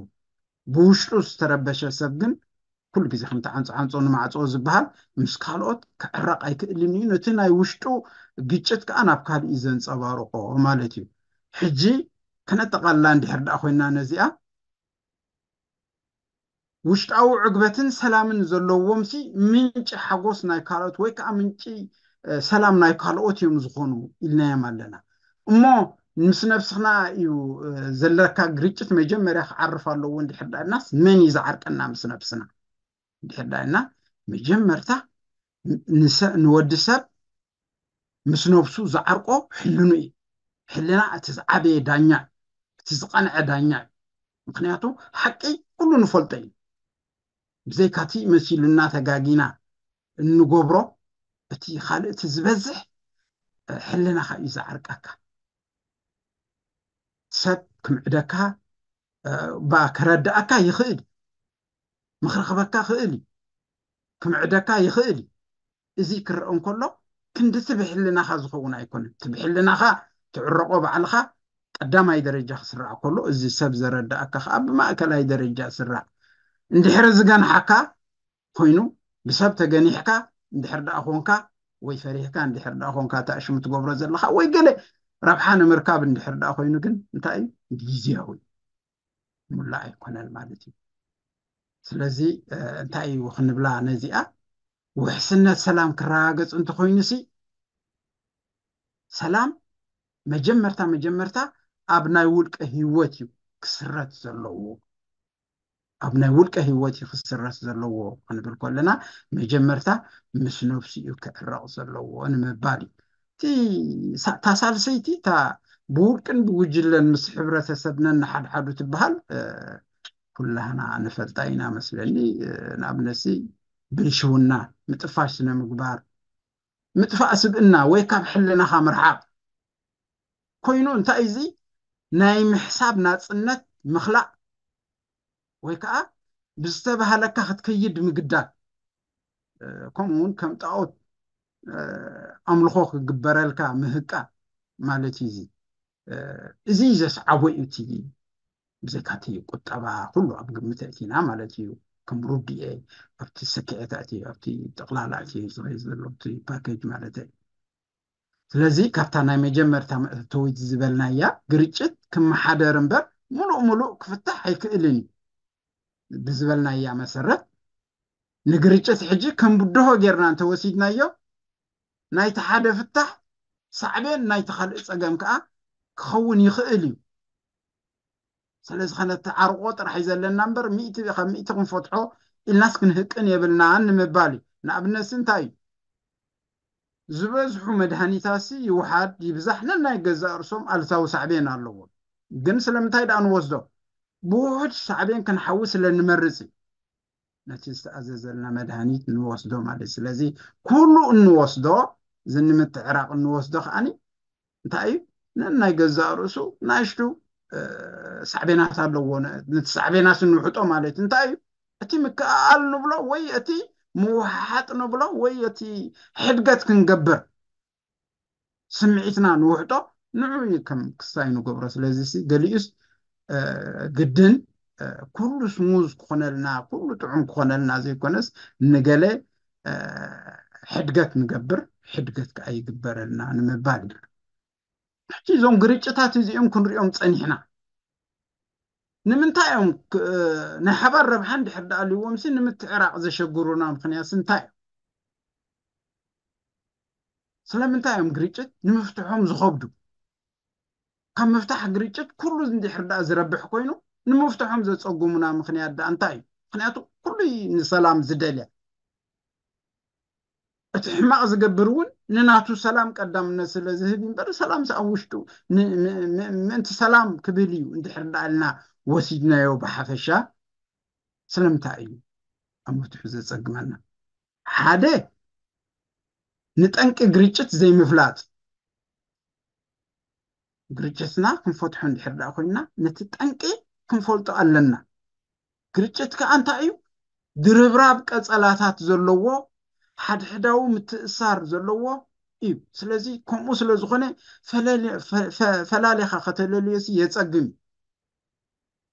ብውሽጡ ዝተረበሸ ሰብ ግን ኩሉ ግዜ ከምቲ ዓንፆ ዓንፆ ንማዕፅኦ ዝበሃል ምስ ካልኦት ክዕረቕ ኣይክእልን እዩ። ነቲ ናይ ውሽጡ ግጭት ከዓ ናብ ካልእ እዩ ዘንፀባርቆ ማለት እዩ። ሕጂ ከነጠቓልላ እንድሕር ደኣ ኮይና ነዚኣ ውሽጣዊ ዕግበትን ሰላምን ዘለዎም ሲ ምንጪ ሓጎስ ናይ ካልኦት ወይ ከዓ ምንጪ ሰላም ናይ ካልኦት እዮም ዝኾኑ ኢልናዮም ኣለና። እሞ ምስ ነብስና እዩ ዘለካ ግርጭት መጀመርያ ክዓርፍ ኣለዎ እንድሕር ዳእናስ መን እዩ ዝዓርቀና ምስ ነብስና እንድሕር ዳእና መጀመርታ ንወዲ ሰብ ምስ ነብሱ ዝዓርቆ ሕልኑ እዩ። ሕልና እቲ ዝዓበየ ዳኛ እቲ ዝቐንዐ ዳኛ እዩ። ምክንያቱ ሓቂ ኩሉ ንፈልጦ እዩ። ብዘይካቲ መሲሉና ተጋጊና እንገብሮ እቲ ካልእ እቲ ዝበዝሕ ሕልናኻ እዩ ዝዓርቀካ። ሰብ ክምዕደካ ባ ክረድኣካ ይኽእል ምኽሪ ክበካ ክእል እዩ ክምዕደካ ይኽእል እዩ። እዚ ክረአ እንከሎ ክንዲ እቲ ብሕልናኻ ዝኸውን ኣይኮነን። እቲ ብሕልናኻ ትዕረቆ ባዕልኻ ቀዳማይ ደረጃ ክስራዕ ከሎ እዚ ሰብ ዘረዳእካ ከዓ ብማእከላይ ደረጃ ስራዕ። እንድሕር ዝገንሓካ ኮይኑ ብሰብ ተገኒሕካ እንድሕር ደኣ ኮንካ ወይ ፈሪሕካ እንድሕር ደኣ ኮንካ እቲ ኣሽሙ ትገብሮ ዘለኻ ወይ ገለ ረብሓ ንምርካብ እንድሕር ደኣ ኮይኑ ግን እንታይ እዩ ግዜያዊ ሙላእ ኣይኮነን ማለት እዩ። ስለዚ እንታይ እዩ ክንብላ ነዚኣ ውሕስነት ሰላም ክረጋገፅ እንተኮይኑ ሲ ሰላም መጀመርታ መጀመርታ ኣብ ናይ ውልቀ ህይወት እዩ ክስረት ዘለዎ ኣብ ናይ ውልቀ ህይወት እዩ ክስረት ዘለዎ ክንብል ከለና መጀመርታ ምስ ነብሱ እዩ ክዕረቕ ዘለዎ ንምባል እዩ። እታ ሳልሰይቲ እታ ብውልቅን ብጉጅለን ምስ ሕብረተሰብ ነንሓድሓዱ ትበሃል ኩላህና ንፈልጣ ኢና መስለኒ። ንኣብነትሲ ብልሽውና ምጥፋሽ ስነ ምግባር ምጥፋእ ስብእና ወይ ካብ ሕልናኻ ምርሓቕ ኮይኑ እንታይ እዚ ናይ ምሕሳብ ናፅነት ምኽላእ ወይ ከዓ ብዝተባህለካ ክትከይድ ምግዳድ ከምኡ እውን ከም ጣኦት ኣምልኾ ክግበረልካ ምህቃ ማለት እዩ። እዚ እዚ ዘስዓቦ እዩ እቲ ብዘይካቲ ቁጠባ ኩሉ ኣብ ግምት ኣእቲና ማለት እዩ። ከም ሩድኤ ኣብቲ ሰክዐት ኣእትዩ ኣብቲ ጠቕላላ ኣእትዩ ዝኸይድ ዘሎ እቲ ፓኬጅ ማለት እዩ። ስለዚ ካብታ ናይ መጀመርታ መእተዊት ዝበልናያ ግርጭት ክመሓደር እምበር ሙሉእ ሙሉእ ክፍታሕ ኣይክእልን እዩ ብዝበልናያ መሰረት ንግርጭት ሕጂ ከም ብድሆ ጌርና እንተወሲድናዮ፣ ናይቲ ሓደ ፍታሕ ሳዕቤን ናይቲ ካልእ ጸገም ከኣ ክኸውን ይኽእል እዩ። ስለዚ ከነተዓርቆ ጥራሕ እዩ ዘለና እምበር፣ ሚእቲ ካብ ሚእቲ ክንፈትሖ ኢልናስ ክንህቅን የብልናን ንምባል እዩ። ንኣብነት እንታይ እዩ? ዝበዝሑ መድሃኒታሲ ይውሓድ ይብዛሕ ነናይ ገዛእ ርእሶም ኣሉታዊ ሳዕቤን ኣለዎም። ግን ስለምንታይ ደኣ ንወስዶ? ብውሑድ ሳዕቤን ክንሓዊ ስለ ንመርጽ እዩ። ነቲ ዝተኣዘዘልና መድሃኒት ንወስዶ ማለት እዩ። ስለዚ ኩሉ እንወስዶ፣ እዚ ንምትዕራቕ እንወስዶ ከኣኒ እንታይ እዩ? ነናይ ገዛእ ርእሱ ንኣሽቱ፣ እ፣ ሳዕቤናት ኣለዎ። ነ-፣ ነቲ ሳዕቤናት ንውሕጦ ማለት እዩ። እንታይ እዩ? እቲ ምክእኣል ንብሎ ወይ እቲ ምውሓጥ ንብሎ ወይ እቲ ሕድገት ክንገብር ስምዒትና ንውሕጦ ንዑ እዩ ከም ክስታይ ንገብሮ። ስለዚ ሲ ገሊኡስ፣ እ፣ ግድን፣ እ፣ ኩሉ ስሙዝ ክኾነልና፣ ኩሉ ጥዑም ክኾነልና ዘይኮነስ ንገለ፣ እ፣ ሕድገት ንገብር፣ ሕድገት ከኣ ይግበረልና ንምባል እዩ። ሕጂ እዞም ግርጭታት እዚኦም ክንሪኦም ጸኒሕና። ንምንታይ እዮም ክ-፣ ናይ ሓባር ረብሓ እንድሕር ደኣ ኣልዎም ሲ ንምትዕራቕ ዘሸግሩና ምኽንያት እንታይ እዩ? ስለምንታይ እዮም ግርጭት ንምፍትሖም ዝኸብዱ? ካብ ምፍታሕ ግርጭት ኩሉ እንድሕር ደኣ ዝረብሕ ኮይኑ ንምፍትሖም ዘጸጉሙና ምኽንያት ደኣ እንታይ እዩ? ምኽንያቱ ኩሉ ንሰላም ዝደልያ። እቲ ሕማቕ ዝገብር እውን ንናቱ ሰላም ቀዳምነት ስለ ዝህብ እምበር፣ ሰላም ኣብ ውሽጡ ን-፣ ን-፣ ን-፣ ምእንቲ ሰላም ክብል እዩ እንድሕር ደኣ ኢልና ወሲድናዮ ብሓፈሻ። ስለምንታይ እዩ ኣብ ምፍትሑ ዘጸግመና? ሓደ፣ ንጠንቂ ግርጭት ዘይምፍላጥ። ግርጭትና ክንፈትሖ እንድሕር ደኣ ኮይና፣ ነቲ ጠንቂ ክንፈልጦ ኣለና። ግርጭት ከኣ እንታይ እዩ? ድርብራብ ቀጸላታት ዘለዎ፣ ሓድሕዳዊ ምትእሳር ዘለዎ እዩ። ስለዚ ከምኡ ስለ ዝኾነ፣ ፈለል-፣ ፈ-፣ ፈ-፣ ፈላሊኻ ከተለልዮሲ የጸግም እዩ።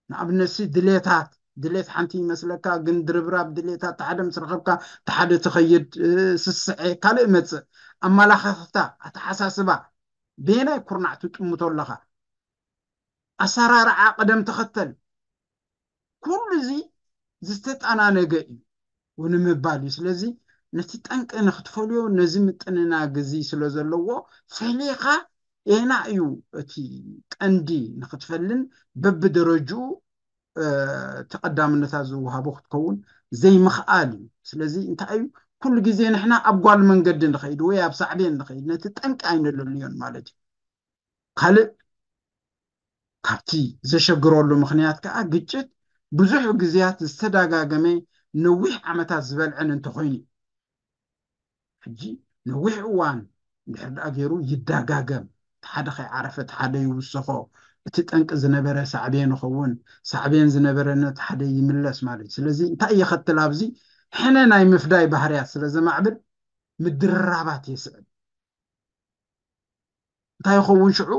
ንኣብነትሲ ድሌታት፣ ድሌት ሓንቲ ይመስለካ፣ ግን ድርብራብ ድሌታት፣ እቲ ሓደ ምስ ረኸብካ እቲ ሓደ ትኸይድ፣ እ፣ ስስዐ፣ ካልእ መጽእ። ኣመላኻኽታ፣ ኣተሓሳስባ፣ በየናይ ኩርናዕ ትጥምቶ ኣለኻ? ኣሰራርዓ፣ ቅደም ተኸተል፣ ኩሉ እዚ ዝተጠናነገ እዩ ንምባል እዩ። ስለዚ ነቲ ጠንቂ ንክትፈልዮ ነዚ ምጥንናግ እዚ ስለ ዘለዎ ፈሊኻ ኤና እዩ እቲ ቀንዲ ንክትፈልን በብደረጅኡ፣ እ፣ ተቐዳምነታት ዝወሃቦ ክትከውን ዘይምኽኣል እዩ። ስለዚ እንታይ እዩ? ኩሉ ግዜ ንሕና ኣብ ጓል መንገዲ ንኸይድ ወይ ኣብ ሳዕቤን ንኸይድ፣ ነቲ ጠንቂ ኣይነለልዮን ማለት እዩ። ካልእ ካብቲ ዘሸግረሉ ምኽንያት ከኣ ግጭት ብዙሕ ግዜያት ዝተደጋገመ ነዊሕ ዓመታት ዝበልዐን እንተኾይኑ እዩ። ሕጂ ነዊሕ እዋን እንድሕር ደኣ ገይሩ ይደጋገም፣ እቲ ሓደ ከይዓረፈ እቲ ሓደ ይውስኾ፣ እቲ ጠንቂ ዝነበረ ሳዕቤን ይኸውን፣ ሳዕቤን ዝነበረ ነቲ ሓደ ይምለስ ማለት እዩ። ስለዚ እንታይ የኸትል? ኣብዚ ሕነ ናይ ምፍዳይ ባህርያት ስለ ዘማዕብል ምድርራባት የስዕብ። እንታይ ይኸውን ሽዑ?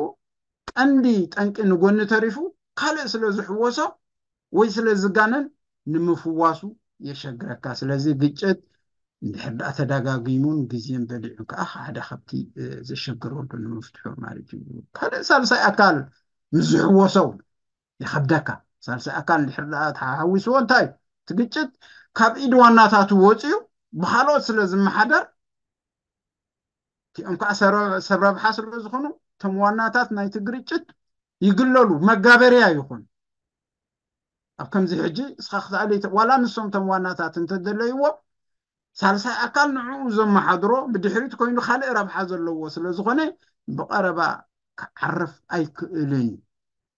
ቀንዲ ጠንቂ ንጎኒ ተሪፉ ካልእ ስለ ዝሕወሶ ወይ ስለ ዝጋነን ንምፍዋሱ የሸግረካ። ስለዚ ግጭት እንድሕር ደኣ ተደጋጊሙን ግዜን በሊዑ ከኣ ሓደ ካብቲ፣ እ፣ ዘሸግረሉ ንምፍትሑ ማለት እዩ። ካልእ ሳልሳይ ኣካል ምስ ዝሕወሶ እውን ይኸብደካ። ሳልሳይ ኣካል እንድሕር ደኣ ተሓዊስዎ እንታይ እዩ? እቲ ግጭት ካብ ኢድ ዋናታቱ ወፂኡ ብኻልኦት ስለ ዝመሓደር እቲኦም ከዓ ሰረ-፣ ሰብ ረብሓ ስለ ዝኾኑ እቶም ዋናታት ናይቲ ግርጭት ይግለሉ፣ መጋበርያ ይኾኑ። ኣብ ከምዚ ሕጂ እስኻ ክትኣሊ ተ-፣ ዋላ ንሶም እቶም ዋናታት እንተደለይዎ ሳልሳይ ኣካል ንዕኡ ዘመሓድሮ ብድሕሪት ኮይኑ ካልእ ረብሓ ዘለዎ ስለ ዝኾነ ብቐረባ ክዓርፍ ኣይክእልን እዩ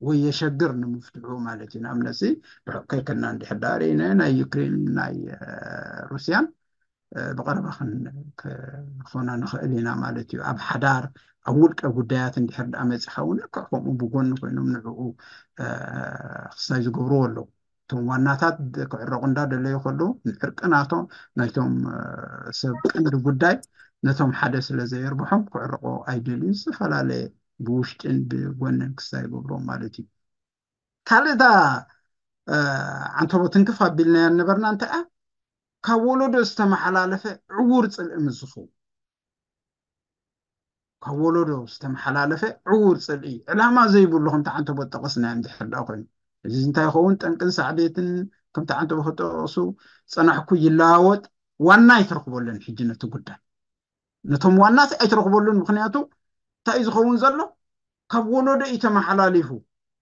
ወይ የሸግር ንምፍትሑ ማለት እዩ። ንኣብነትሲ ርሑቕ ከይከድና እንድሕር ደኣ ርኢና ናይ ዩክሬን ናይ፣ እ፣ ሩስያን እ፣ ብቐረባ ክን-፣ ክኾና ንኽእል ኢና ማለት እዩ። ኣብ ሓዳር፣ ኣብ ውልቀ ጉዳያት እንድሕር ደኣ መጺኻ እውን ልክዕ ከምኡ ብጎኒ ኮይኖም ንዕኡ፣ እ፣ ክስታይ ዝገብርዎ ኣለዉ። እቶም ዋናታት ክዕረቑ እንዳደለዩ ከለዉ ንዕርቂ ናቶም፣ ናይቶም፣ እ፣ ሰብ ቀንዲ ጉዳይ ነቶም ሓደ ስለ ዘየርብሖም ክዕረቑ ኣይደልዩን። ዝተፈላለየ ብውሽጥን ብጎንን ክስታይ ይገብርዎም ማለት እዩ። ካልእ እታ፣ እ፣ ዓንተቦ ትንክፍ ኣቢልናያ ነበርና እንታይ እያ? ካብ ወለዶ ዝተመሓላለፈ ዕዉር ጽልኢ ምስ ዝኸውን፣ ካብ ወለዶ ዝተመሓላለፈ ዕዉር ጽልኢ፣ ዕላማ ዘይብሉ ከምቲ ዓንተቦ ጠቐስናዮ እንድሕር ደኣ ኮይኑ፣ እዚ እንታይ ይኸውን? ጠንቅን ሳዕቤትን ከምቲ ዓንተቦ ክጠቕሱ ጸናሕኩ ይለዋወጥ። ዋና ኣይትረኽበሉን ሕጂ ነቲ ጉዳይ። ነቶም ዋናት ኣይትረኽበሉን። ምኽንያቱ እንታይ እዩ ዝኸውን ዘሎ? ካብ ወለዶ እዩ ተመሓላሊፉ።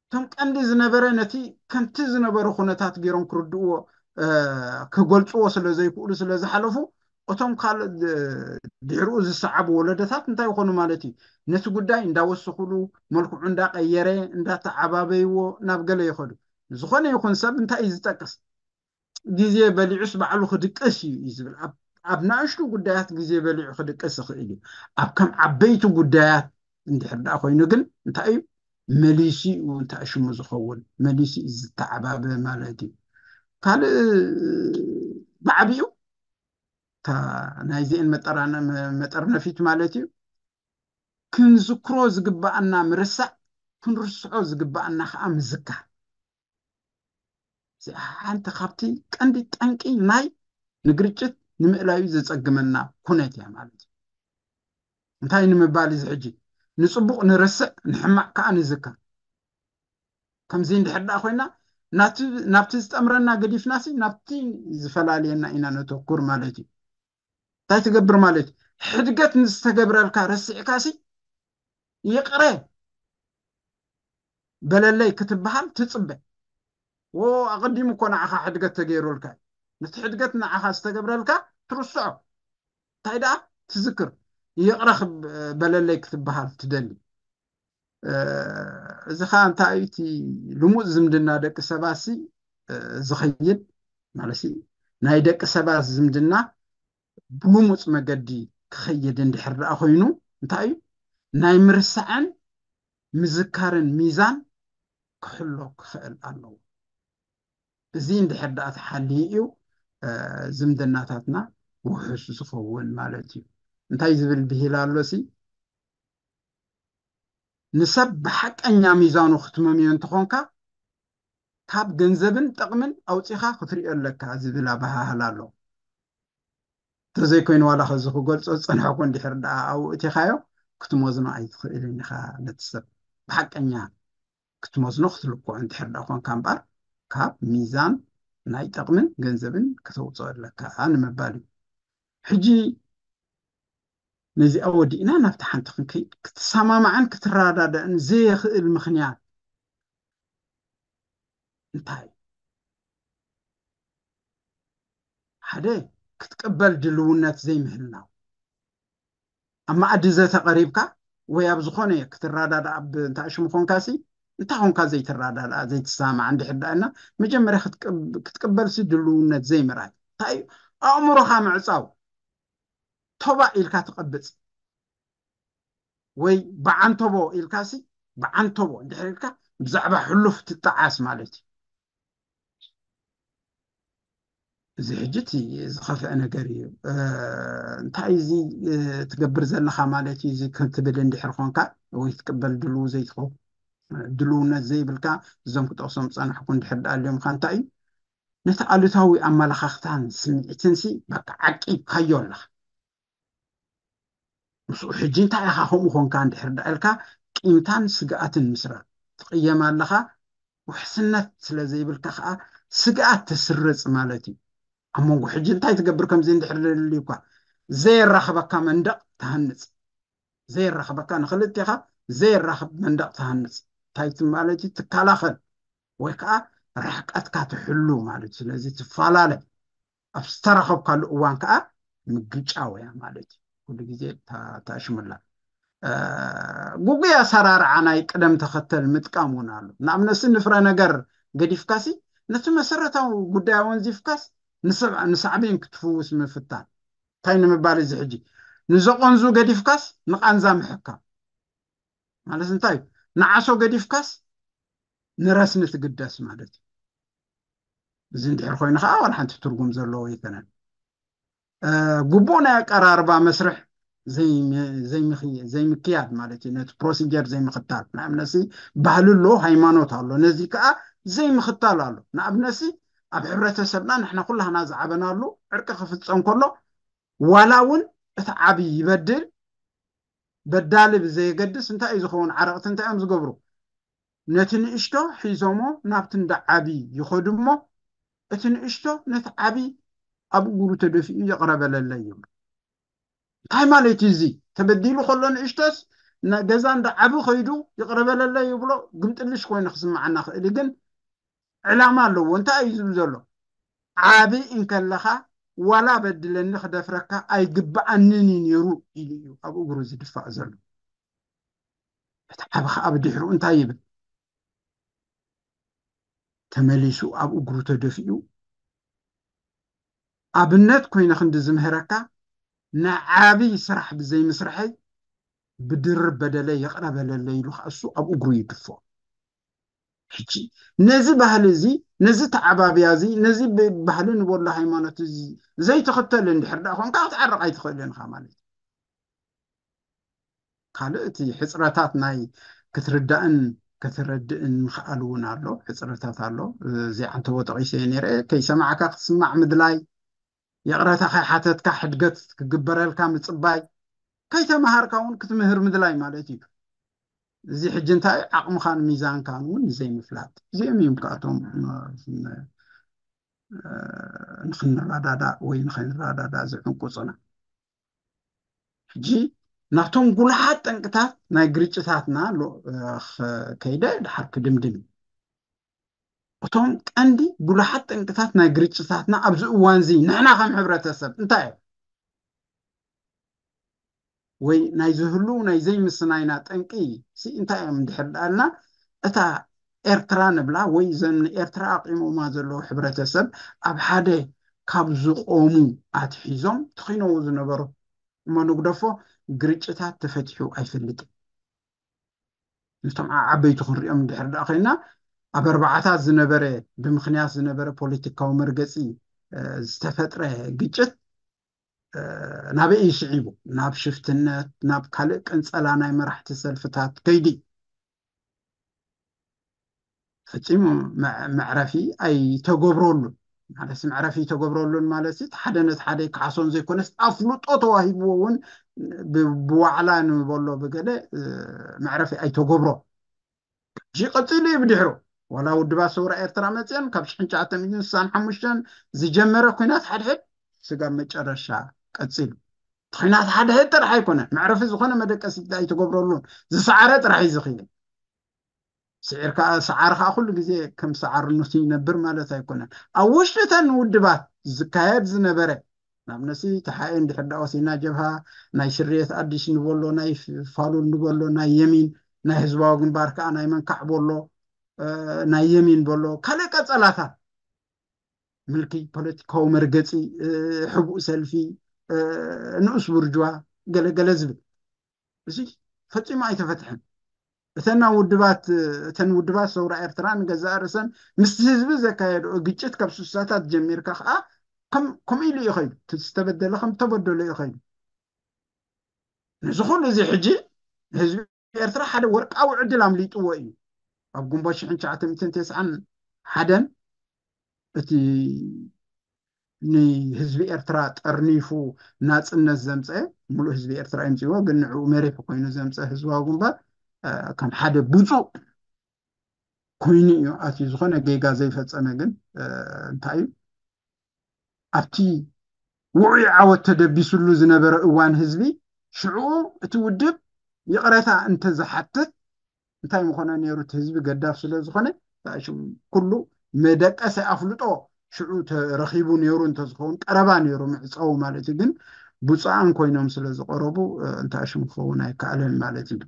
እቶም ቀንዲ ዝነበረ ነቲ ከምቲ ዝነበረ ኩነታት ገይሮም ክርድእዎ፣ እ፣ ክገልጽዎ ስለ ዘይክእሉ ስለ ዝሓለፉ፣ እቶም ካልእ፣ እ፣ ድሕሪኡ ዝሰዓቡ ወለዶታት እንታይ ይኾኑ ማለት እዩ? ነቲ ጉዳይ እንዳወሰኹሉ፣ መልክዑ እንዳቐየረ፣ እንዳተዓባበይዎ ናብ ገለ ይኸዱ። ዝኾነ ይኹን ሰብ እንታይ እዩ ዝጠቅስ? ግዜ በሊዑስ ባዕሉ ክድቅስ እዩ እዩ ዝብል። ኣብ፣ ኣብ ናእሽቱ ጉዳያት ግዜ በሊዑ ክድቅስ ይኽእል እዩ። ኣብ ከም ዓበይቲ ጉዳያት እንድሕር ደኣ ኮይኑ ግን እንታይ እዩ? መሊሱ እዩ እንታይ ሽሙ ዝኸውን፣ መሊሱ እዩ ዝተዓባበ ማለት እዩ። ካልእ ብዓቢኡ እታ ናይዚአን መጠራነ-፣ መጠርነፊት ማለት እዩ። ክንዝክሮ ዝግባኣና ምርሳዕ፣ ክንርስዖ ዝግባኣና ከዓ ምዝካር። እዚኣ ሓንቲ ካብቲ ቀንዲ ጠንቂ ናይ ንግርጭት ንምእላዩ ዘጸግመና ኩነት እያ ማለት እዩ። እንታይ ንምባል እዚ ሕጂ? ንጽቡቕ ንርስዕ፣ ንሕማቕ ከዓ ንዝከር። ከምዚ እንድሕር ደኣ ኮይና፣ ናቲ-፣ ናብቲ ዝጠምረና ገዲፍናሲ፣ ናብቲ ዝፈላልየና ኢና ነተኩር ማለት እዩ። እንታይ ትገብር ማለት እዩ? ሕድገት ንዝተገብረልካ ረሲዕካሲ፣ ይቕረ በለለይ ክትበሃል ትጽበ። ዎ፣ ኣቐዲሙ እኮ ንዓኻ ሕድገት ተገይሩልካ እዩ። ነቲ ሕድገት ንዓኻ ዝተገብረልካ ትርስዖ። እንታይ ደኣ ትዝክር? ይቕረ ክብ-፣ በለለይ ክትበሃል ትደሊ። እ፣ እዚ ኸኣ እንታይ እዩ? እቲ ልሙጽ ዝምድና ደቂ ሰባትሲ፣ እ፣ ዝኸይድ ማለትሲ፣ ናይ ደቂ ሰባት ዝምድና ብልሙጽ መገዲ ክኸይድ እንድሕር ደኣ ኮይኑ፣ እንታይ እዩ? ናይ ምርሳዕን ምዝካርን ሚዛን ክሕሎ ክኽእል ኣለዎ። እዚ እንድሕር ደኣ ተሓልዩ እዩ፣ እ፣ ዝምድናታትና ውሑስ ዝኸውን ማለት እዩ። እንታይ ዝብል ብሂል ኣሎሲ? ንሰብ ብሓቀኛ ሚዛኑ ክትመምዮ እንተኾንካ፣ ካብ ገንዘብን ጥቕምን ኣውጺኻ ክትሪኦ ኣለካ ዝብል ኣበሃህላ ኣሎ። እንተዘይኮይኑ ዋላ ከዚ ክገልጾ ዝጸንሐኩ እንድሕር ደኣ ኣብኡ እቲኻዮ ክትመዝኖ ኣይትኽእልን ኢኻ ነቲ ሰብ። ብሓቀኛ ክትመዝኖ ክትልክዖ እንድሕር ደኣ ኮንካ እምበኣር ካብ ሚዛን ናይ ጥቕምን ገንዘብን ከተውጽኦ ኣለካ ንምባል እዩ። ሕጂ ነዚኣ ወዲእና ናብቲ ሓንቲ ክንከይድ፣ ክትሰማማዕን ክትረዳዳእን ዘየኽእል ምኽንያት እንታይ? ሓደ፣ ክትቅበል ድልውነት ዘይምህላው። ኣብ መኣዲ ዘተ ቀሪብካ ወይ ኣብ ዝኾነ ክትረዳዳእ ኣብ እንታይ ሽሙ ኾንካሲ፣ እንታይ ኾንካ ዘይትረዳዳእ፣ ዘይትሰማማዕ እንድሕር ደኣ እና፣ መጀመርያ ክትቅብ-፣ ክትቅበልሲ ድልውነት ዘይምርኣይ። እንታይ እዩ? ኣእምሮኻ ምዕጻው። ቶባ ኢልካ ትቐብጽ። ወይ ብዓንተቦ ኢልካሲ፣ ብዓንተቦ እንድሕር ኢልካ ብዛዕባ ሕሉፍ ትጠዓስ ማለት እዩ። እዚ ሕጂ እቲ ዝኸፍአ ነገር እዩ። እ፣ እንታይ እዚ፣ እ፣ ትገብር ዘለኻ ማለት እዩ? እዚ ክትብል እንድሕር ኾንካ ወይ ትቅበል ድልው ዘይትኸውን፣ ድልውነት ዘይብልካ፣ እዞም ክጠቕሶም ዝጸናሕኩ እንድሕር ደኣ ኣልዮምካ እንታይ እዩ? ነቲ ኣሉታዊ ኣመለኻኽታን ስምዒትንሲ በቃ ዓቂብካዮ ኣለኻ። ምስኡ ሕጂ እንታይ ኢኻ ከምኡ ኾንካ እንድሕር ደኣ ኢልካ ቂምታን ስግኣትን ምስራር ትቕየም ኣለኻ። ውሕስነት ስለ ዘይብልካ ኸኣ ስግኣት ተስርጽ ማለት እዩ። ኣብ መንጎ ሕጂ እንታይ ትገብር ከምዚ እንድሕር ደልዩካ ዘየራኽበካ መንደቕ ትሃንጽ። ዘየራኽበካ ንኽልቴኻ ዘየራኽብ መንደቕ ትሃንጽ። እንታይ ማለት እዩ? ትከላኸል ወይ ከዓ ርሕቀትካ ትሕሉ ማለት እዩ። ስለዚ ትፈላለ ኣብ ዝተረኸብካሉ እዋን ከዓ ምግጫው እያ ማለት እዩ። ኩሉ ግዜ ታ-፣ ታሽሙላ። እ፣ ጉጉይ ኣሰራርዓ ናይ ቅደም ተኸተል ምጥቃም እውን ኣሎ። ንኣብነትሲ ንፍረ ነገር ገዲፍካሲ ነቲ መሰረታዊ ጉዳይ ኣወንዚፍካስ ንሰብ-፣ ንሳዕቤን ክትፍውስ ምፍታን። እንታይ ንምባል እዚ ሕጂ? ንዘቐንዙ ገዲፍካስ ንቓንዛ ምሕካም። ማለት እንታይ እዩ? ንዓሶ ገዲፍካስ ንረስኒ ትግደስ ማለት እዩ። እዚ እንድሕር ኮይኑ ከዓ ዋላ ሓንቲ ትርጉም ዘለዎ ኣይኮነን። እ፣ ግቡእ ናይ ኣቀራርባ መስርሕ ዘይም-፣ ዘይምኽ-፣ ዘይምክያድ ማለት እዩ። ነቲ ፕሮሲጀር ዘይምኽታል። ንኣብነትሲ ባህሊ ኣሎ፣ ሃይማኖት ኣሎ። ነዚ ከዓ ዘይምኽታል ኣሎ። ንኣብነትሲ ኣብ ሕብረተሰብና ንሕና ኩላህና ዝዓበናሉ ዕርቂ ክፍጸም ከሎ ዋላ እውን እቲ ዓቢ ይበድል፣ በዳሊ ብዘየገድስ እንታይ እዩ ዝኸውን? ዓረቕቲ እንታይ እዮም ዝገብሩ? ነቲ ንእሽቶ ሒዞሞ ናብቲ እንዳ ዓቢ ይኸዱ እሞ እቲ ንእሽቶ ነቲ ዓቢ ኣብ እግሩ ተደፊኡ ይቕረ በለለይ ይብሎ። እንታይ ማለት እዩ እዚ? ተበዲሉ ከሎ ንእሽቶስ፣ ገዛ እንዳ ዓቢ ከይዱ ይቕረ በለለይ ይብሎ። ግምጥልሽ ኮይኑ ክስምዓና ክእል እዩ፣ ግን ዕላማ ኣለዎ። እንታይ እዩ ዝብል ዘሎ? ዓቢ እንከለኻ ዋላ በድለኒ ክደፍረካ ኣይግብኣንን እዩ ነይሩ ኢሉ እዩ ኣብ እግሩ ዝድፋእ ዘሎ። እቲ ዓቢ ከዓ ብድሕሩ እንታይ ይብል? ተመሊሱ ኣብ እግሩ ተደፊኡ፣ ኣብነት ኮይነ ክንዲ ዝምህረካ፣ ንዓቢ ስራሕ ብዘይምስርሐይ ብድርብ በደለ ይቕረ በለለይ ኢሉ ከዓ እሱ ኣብ እግሩ ይድፎ። ሕጂ ነዚ ባህሊ እዚ፣ ነዚ ተዓባብያ እዚ፣ ነዚ ብ-፣ ባህሊ ንበሎ ሃይማኖት እዚ ዘይትኽተል እንድሕር ደኣ ኮንካ ክትዓርቕ ኣይትኽእልን ኢኻ ማለት እዩ። ካልእ እቲ ሕፅረታት ናይ ክትርዳእን ከተረድእን ምኽኣል እውን ኣሎ። ሕፅረታት ኣሎ። እዚ ዓንተቦ ጠቒሰዮ ነይረ። ከይሰማዕካ ክትስማዕ ምድላይ፣ ይቕረታ ከይሓተትካ ሕድገት ክግበረልካ ምፅባይ፣ ከይተምሃርካ እውን ክትምህር ምድላይ ማለት እዩ። እዚ ሕጂ እንታይ ዓቕምኻን ሚዛንካን እውን ዘይምፍላጥ፣ እዚኦም እዮም ከኣቶም ንኽንረዳዳእ ወይ ንኸይንረዳዳእ ዝዕንቁፁና። ሕጂ ናብቶም ጉሉሓት ጠንቅታት ናይ ግርጭታትና ሎ-፣ ኸ-፣ ከይደ ድሓር ክድምድም። እቶም ቀንዲ ጉሉሓት ጠንቅታት ናይ ግርጭታትና ኣብዚ እዋን እዚ ንሕና ከም ሕብረተሰብ እንታይ እዮም? ወይ ናይ ዝህሉ ናይ ዘይምስናይና ጠንቂ ሲ እንታይ እዮም እንድሕር ደኣልና፣ እታ ኤርትራ ንብላ ወይ ዘን ንኤርትራ ኣቂሞማ ዘለዉ ሕብረተሰብ ኣብ ሓደ ካብ ዝቆሙ ኣትሒዞም ተኺነዎ ዝነበሩ እሞ ንግደፎ ግርጭታት ተፈቲሑ ኣይፈልጥን። ነቶም ዓበይቲ ክንሪኦም እንድሕር ደኣ ኮይና፣ ኣብ ኣርባዓታት ዝነበረ፣ ብምኽንያት ዝነበረ ፖለቲካዊ መርገፂ፣ እ፣ ዝተፈጥረ ግጭት፣ እ፣ ናበይ እዩ ስዒቡ? ናብ ሽፍትነት፣ ናብ ካልእ ቅንጸላ ናይ መራሕቲ ሰልፍታት ከይዲ። ፈጺሙ መ-፣ መዕረፊ ኣይተገብረሉን። ማለት መዕረፊ ኣይተገብረሉን ማለት እቲ ሓደ ነቲ ሓደ ክሓሶን ዘይኮነስ ኣፍልጦ ተዋሂብዎ እውን ብ-፣ ብዋዕላ ንበሎ ብገለ፣ እ፣ መዕረፊ ኣይተገብሮ። ሕጂ ቀጺሉ እዩ ብድሕሩ። ዋላ ውድባት ሰውራ ኤርትራ መጽየን ካብ ሽሕን ትሽዓተ ሚእትን ስሳን ሓሙሽተን ዝጀመረ ኲናት ሓድሕድ ስጋብ መጨረሻ ቀጺሉ። እቲ ኲናት ሓድሕድ ጥራሕ ኣይኮነን። መዕረፊ ዝኾነ መደቀሲ ኣይተገብረሉን። ዝሰዓረ ጥራሕ እዩ ዝኽእል። ስዒር ከኣ፣ ሰዓሪ ከኣ ኩሉ ግዜ ከም ሰዓርነቱ ይነብር ማለት ኣይኮነን። ኣብ ውሽጢ እተን ውድባት ዝካየድ ዝነበረ፣ ንኣብነሲ ተሓኤ እንድሕር ደኣ ወሲድና ጀብሃ፣ ናይ ስርየት ኣዲስ ንበሎ፣ ናይ ፍ-፣ ፋሉል ንበሎ፣ ናይ የሚን፣ ናይ ህዝባዊ ግንባር ከኣ ናይ መንካዕ በሎ፣ እ፣ ናይ የሚን በሎ፣ ካልእ ቀጸላታት፣ ምልኪ፣ ፖለቲካዊ መርገጺ፣ እ፣ ሕቡእ ሰልፊ፣ እ፣ ንኡስ ቡርጅዋ፣ ገለ ገለ ዝብል። እዚ ፈጺሙ ኣይተፈትሐን። እተን ውድባት፣ እተን ውድባት ሰውራ ኤርትራ ንገዛእ ርእሰን ምስቲ ህዝቢ ዘካየድኦ ግጭት ካብ ስሳታት ጀሚርካ ከኣ ከም-፣ ከምኡ ኢሉ እዩ ኸይዱ። እቲ ዝተበደለ ከም ተበደሎ እዩ ኸይዱ። ነዚ ኩሉ እዚ ሕጂ ህዝቢ ኤርትራ ሓደ ወርቃዊ ዕድል ኣምሊጥዎ እዩ። ኣብ ግንቦት ሽሕን ትሽዓተ ሚእትን ተስዓን ሓደን እቲ ንህዝቢ ኤርትራ ጠርኒፉ ናጽነት ዘምጸ፣ ሙሉእ ህዝቢ ኤርትራ ይምጽእዎ፣ ግን ንዕኡ መሪሑ ኮይኑ ዘምጸ ህዝባዊ ግንባር፣ እ፣ ከም ሓደ ብጹእ ኮይኑ እዩ ኣትዩ። ዝኾነ ጌጋ ዘይፈጸመ ግን፣ እ፣ እንታይ እዩ? ኣብቲ ውዑይ ዓወት ተደቢስሉ ዝነበረ እዋን ህዝቢ፣ ሽዑ እቲ ውድብ ይቕረታ እንተዝሓትት እንታይ ምኾነ ነይሩ? እቲ ህዝቢ ገዳፍ ስለ ዝኾነ፣ ሽም-፣ ኩሉ መደቀሲ ኣፍልጦ ሽዑ ተረኺቡ ነይሩ እንተዝኸውን፣ ቀረባ ነይሩ ምዕጻው ማለት እዩ። ግን ብፁዓን ኮይኖም ስለ ዝቐረቡ፣ እ፣ እንታይ ሽም ክኸውን ኣይከኣለን ማለት እዩ።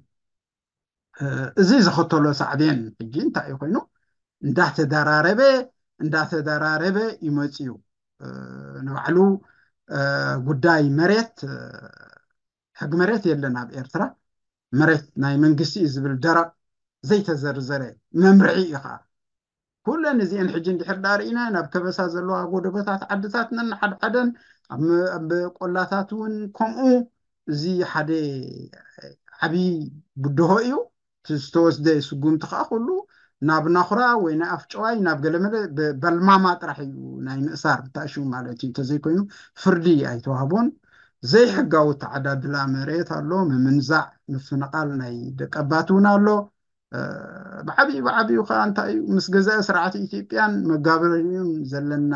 እ፣ እዚ ዘኸተሎ ሳዕቤን ሕጂ እንታይ እዩ ኮይኑ? እንዳተደራረበ፣ እንዳተደራረበ ይመጽእ እዩ። እ፣ ንባዕሉ፣ እ፣ ጉዳይ መሬት፣ እ፣ ሕጊ መሬት የለን ኣብ ኤርትራ። መሬት ናይ መንግስቲ እዩ ዝብል ደረቕ ዘይተዘርዘረ መምርሒ እዩ ኸዓ። ኩለን እዚአን ሕጂ እንድሕር ደኣ ርኢና፣ ናብ ከበሳ ዘለዋ ጎደቦታት ዓድታት ነንሓድሓደን፣ ኣብ መ-፣ ኣብ ቆላታት እውን ከምኡ። እዚ ሓደ ዓብዪ ብድሆ እዩ። እቲ ዝተወስደ ስጉምቲ ከዓ ኩሉ ናብ ናኹራ ወይ ንኣፍጨዋይ ናብ ገለመለ ብ-፣ በልማማ ጥራሕ እዩ ናይ ምእሳር ተኣሽሙ ማለት እዩ። እንተዘይኮይኑ ፍርዲ ኣይተዋህቦን። ዘይሕጋዊ ተዓዳድላ መሬት ኣሎ፣ ምምንዛዕ፣ ምፍንቓል ናይ ደቀባት እውን ኣሎ። ብዓብዩ ብዓብዩ ከዓ እንታይ እዩ፣ ምስ ገዛኢ ስርዓት ኢትዮጵያን መጋበሪኡን ዘለና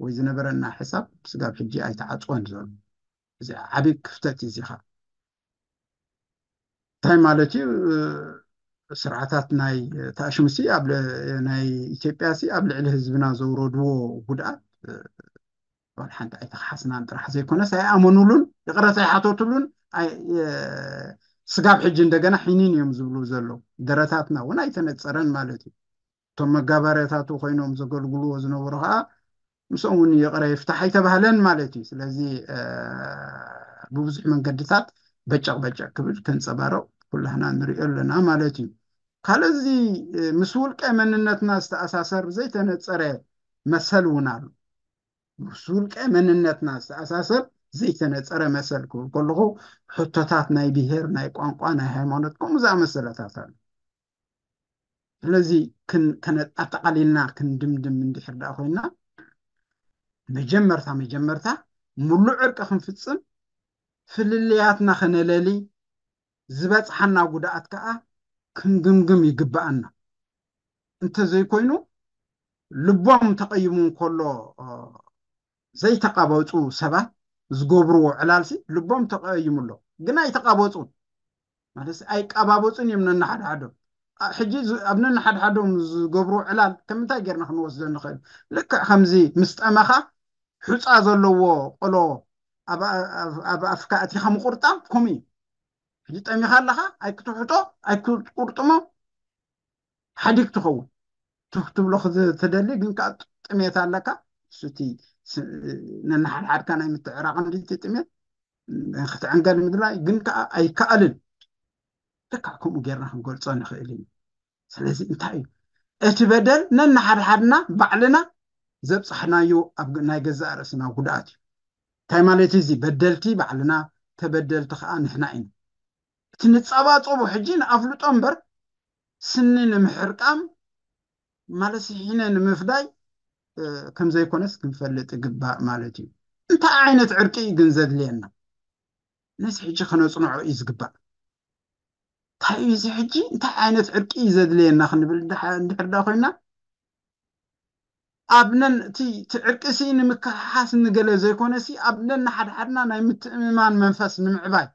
ወይ ዝነበረና ሕሳብ ስጋብ ሕጂ ኣይተዓፅወን ዘሎ። እዚ ዓብዪ ክፍተት እዩ። እዚኻ እንታይ ማለት እዩ? ስርዓታት ናይ ታሽምሲ ኣብ ናይ ኢትዮጵያ ሲ ኣብ ልዕሊ ህዝብና ዘውረድዎ ጉድኣት ዋላ ሓንቲ ኣይተኸሓስናን ጥራሕ ዘይኮነስ ኣይኣመኑሉን፣ ይቕረታ ኣይሓተቱሉን። ስጋብ ሕጂ እንደገና ሒኒን እዮም ዝብሉ ዘለዉ። ደረታትና እውን ኣይተነፀረን ማለት እዩ። እቶም መጋበሪያታቱ ኮይኖም ዘገልግልዎ ዝነበሩ ከዓ ምስኦም እውን ይቕረ ይፍታሕ ኣይተባህለን ማለት እዩ። ስለዚ ብብዙሕ መንገድታት በጨቕ በጨቕ ክብል ከንፀባረቕ ኩላህና ንሪኦ ኣለና ማለት እዩ። ካልእ እዚ ምስ ውልቀ መንነትና ዝተኣሳሰር ዘይተነፀረ መሰል እውን ኣሎ። ምስ ውልቀ መንነትና ዝተኣሳሰር ዘይተነፀረ መሰል ክብል ከለኹ ሕቶታት ናይ ብሄር፣ ናይ ቋንቋ፣ ናይ ሃይማኖት ከምኡ ዝኣመሰለታት ኣሎ። ስለዚ ኣጠቓሊልና ክንድምድም እንድሕር ደኣ ኮይና መጀመርታ መጀመርታ ሙሉእ ዕርቂ ክንፍፅም ፍልልያትና ከነለሊ ዝበፅሓና ጉድኣት ከዓ ክንግምግም ይግብኣና። እንተዘይኮይኑ ልቦም ተቐይሙ እንከሎ ዘይተቃበፁ ሰባት ዝገብርዎ ዕላልሲ ልቦም ተቐይሙ ኣሎ፣ ግን ኣይተቃበፁን ማለት ኣይቀባበፁን እዮም ነንሓድሓዶም። ሕጂ ኣብ ነንሓድሓዶም ዝገብርዎ ዕላል ከምንታይ ጌርና ክንወስዶ ንኽእል? ልክዕ ከምዚ ምስ ጠመኻ ሑፃ ዘለዎ ቆሎ ኣብ ኣፍካ ኣቲኻ ምቁርጣም ከምኡ እዩ። ሕጂ ጠሚኻ ኣለኻ ኣይክትሕጦ ኣይክትቁርጥሞ ሓዲግ ትኸውን። ትኽ ትብሎ ክትደሊ ግን ከዓ ጥሜት ኣለካ። እሱቲ ነንሓድሓድካ ናይ ምትዕራቕ እንዲቲ ጥሜት ክትዕንገል ምድላይ ግን ከዓ ኣይከኣልን። ልክዕ ከምኡ ጌርና ክንገልፆ ንኽእል እዩ። ስለዚ እንታይ እዩ እቲ በደል? ነንሓድሓድና ባዕልና ዘብፃሕናዮ ኣብ ናይ ገዛእ ርእስና ጉድኣት እዩ። እንታይ ማለት እዚ? በደልቲ ባዕልና፣ ተበደልቲ ከዓ ንሕና ኢና። እቲ ንፃባፀቦ ሕጂ ንኣፍልጦ እምበር ስኒ ንምሕርቃም ማለት ስሒነ ንምፍዳይ ከምዘይኮነስ ክንፈልጥ ይግባእ ማለት እዩ። እንታይ ዓይነት ዕርቂ እዩ ግን ዘድልየና? ነዚ ሕጂ ከነፅንዖ እዩ ዝግባእ። እንታይ እዩ እዚ ሕጂ? እንታይ ዓይነት ዕርቂ እዩ ዘድልየና ክንብል እንድሕር ዳ ኮይና ኣብ ነን እቲ ዕርቂ ሲ ንምክሕሓስ ንገለ ዘይኮነ ሲ ኣብ ነንሓድሓድና ናይ ምትእምማን መንፈስ ንምዕባይ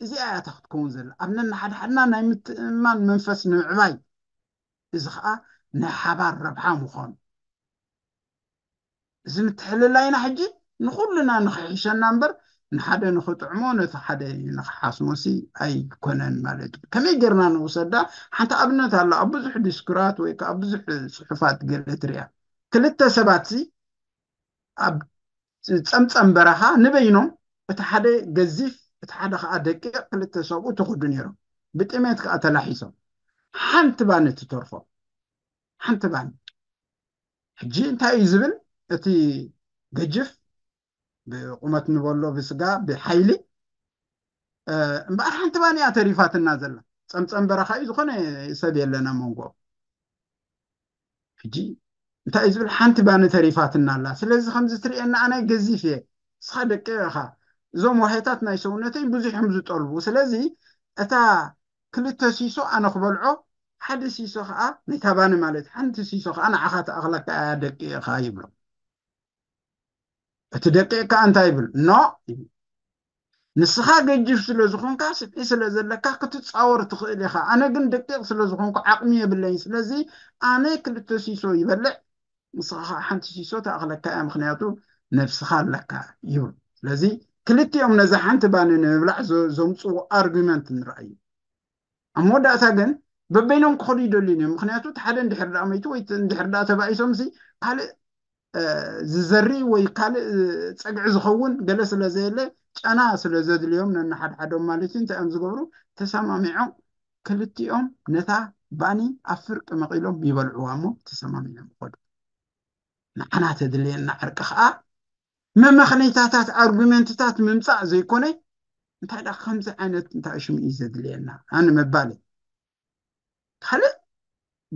እዚኣ እያ እታ ክትከውን ዘላ። ኣብ ነንሓድሓድና ናይ ምትእምማን መንፈስ ንምዕባይ እዚ ከዓ ናይ ሓባር ረብሓ ምዃኑ እዚ ምትሕልላይና ሕጂ ንኹልና ንኽሕሸና እምበር ንሓደ ንኽጥዕሞ ነቲ ሓደ ንኽሓስሞ ሲ ኣይኮነን ማለት እዩ። ከመይ ጌርና ንውሰዳ? ሓንቲ ኣብነት ኣላ ኣብ ብዙሕ ዲስኩራት ወይ ከዓ ብዙሕ ፅሑፋት ገለ ትሪኣ ክልተ ሰባት ሲ ኣብ ፀምፀም በረኻ ንበይኖም እቲ ሓደ ገዚፍ እቲ ሓደ ከዓ ደቂቕ ክልተ ሰብኡ ተኸዱ ነይሮም ብጥሜት ከዓ ተላሒሶም ሓንቲ ባኒ ትተርፎም ሓንቲ ባኒ ሕጂ እንታይ እዩ ዝብል እቲ ገጅፍ ብቁመት ንበሎ ብስጋ ብሓይሊ እምበኣር ሓንቲ ባኒ እያ ተሪፋትና ዘላ ፀምፀም በረኻ እዩ ዝኾነ ሰብ የለና መንጎ ሕጂ እንታይ እዩ ዝብል ሓንቲ ባኒ ተሪፋትና ኣላ ስለዚ ከምዚ ትርእየና ኣነ ገዚፍ እየ ንስኻ ደቂ ኢኻ እዞም ዋሄታት ናይ ሰውነተይ ብዙሕ እዮም ዝጠልቡ ስለዚ እታ ክልተ ሲሶ ኣነ ክበልዖ ሓደ ሲሶ ከዓ ናይታ ባኒ ማለት ሓንቲ ሲሶ ከዓ ንዓኻ ትኣኽለካ እያ ደቂ ኢኻ ይብሎ እቲ ደቂ ኢኻ እንታይ ይብል ኖ ይብል ንስኻ ገጅፍ ስለ ዝኾንካ ስፍሒ ስለ ዘለካ ክትፃወር ትኽእል ኢኻ ኣነ ግን ደቂቕ ስለ ዝኾንኩ ዓቕሚ የብለይን ስለዚ ኣነ ክልተ ሲሶ ይበልዕ ንስኻ ከዓ ሓንቲ ሲሶ ትኣኽለካ እያ ምኽንያቱ ነብስኻ ኣለካ ይብሉ ስለዚ ክልቲኦም ነዛ ሓንቲ ባኒ ንምብላዕ ዘምፅዎ ኣርጊመንት ንርኣዩ ኣብ መወዳእታ ግን በበይኖም ክኸዱ ይደልዩ እዮም ምክንያቱ እቲ ሓደ እንድሕር ደኣ መይቱ ወይ እንድሕር ደኣ ተባኢሶም ሲ ካልእ ዝዘሪ ወይ ካልእ ፀግዒ ዝኸውን ገለ ስለ ዘየለ ጨና ስለ ዘድልዮም ነንሓድሓዶም ማለት እዩ እንታይ እዮም ዝገብሩ ተሰማሚዖም ክልቲኦም ነታ ባኒ ኣብ ፍርቂ መቒሎም ይበልዕዋ እሞ ተሰማሚዖም ይኸዱ ንዓና ተድልየና ዕርቂ ከዓ መመኽነይታታት ኣርጉመንትታት ምምፃእ ዘይኮነ እንታይ ዳ ከምዚ ዓይነት እንታይ ሽሙ እዩ ዘድልየና ኣነ መባል ካልእ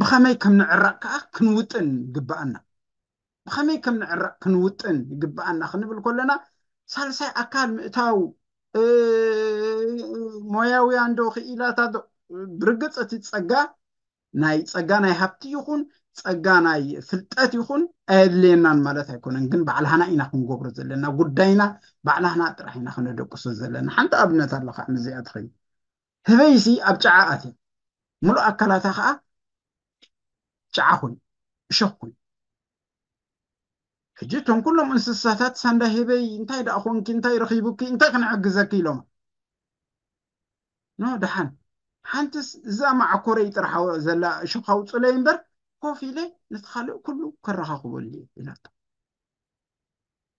ብኸመይ ከም ንዕረቕ ከዓ ክንውጥን ይግብኣና ብኸመይ ከም ንዕረቕ ክንውጥን ይግብኣና ክንብል ከለና ሳልሳይ ኣካል ምእታው ሞያውያን ዶ ክኢላታት ብርግፅ እቲ ፀጋ ናይ ፀጋ ናይ ሃብቲ ይኹን ፀጋ ናይ ፍልጠት ይኹን ኣየድልየናን ማለት ኣይኮነን። ግን ባዕልሃና ኢና ክንገብሮ ዘለና። ጉዳይና ባዕልሃና ጥራሕ ኢና ክነደቅሶ ዘለና። ሓንቲ ኣብነት ኣለካ ንዚኣ ትኸይ ህበይሲ ኣብ ጫዓ ኣትያ፣ ሙሉእ ኣካላታ ከዓ ጫዓ ኮይኑ፣ እሾኽ ኮይኑ። ሕጂ እቶም ኩሎም እንስሳታት ሳንዳ ህበይ እንታይ ደኣ ኮንኪ፣ እንታይ ረኺቡኪ፣ እንታይ ክንሕግዘኪ ኢሎም። ኖ ደሓን፣ ሓንትስ እዛ ማዕኮረይ ጥራሕ ዘላ እሾኽ ኣውፅለይ እምበር ኮፍ ኢለ ነቲ ካልእ ኩሉ ከረኻኽበሉ እየ ኢላቶ።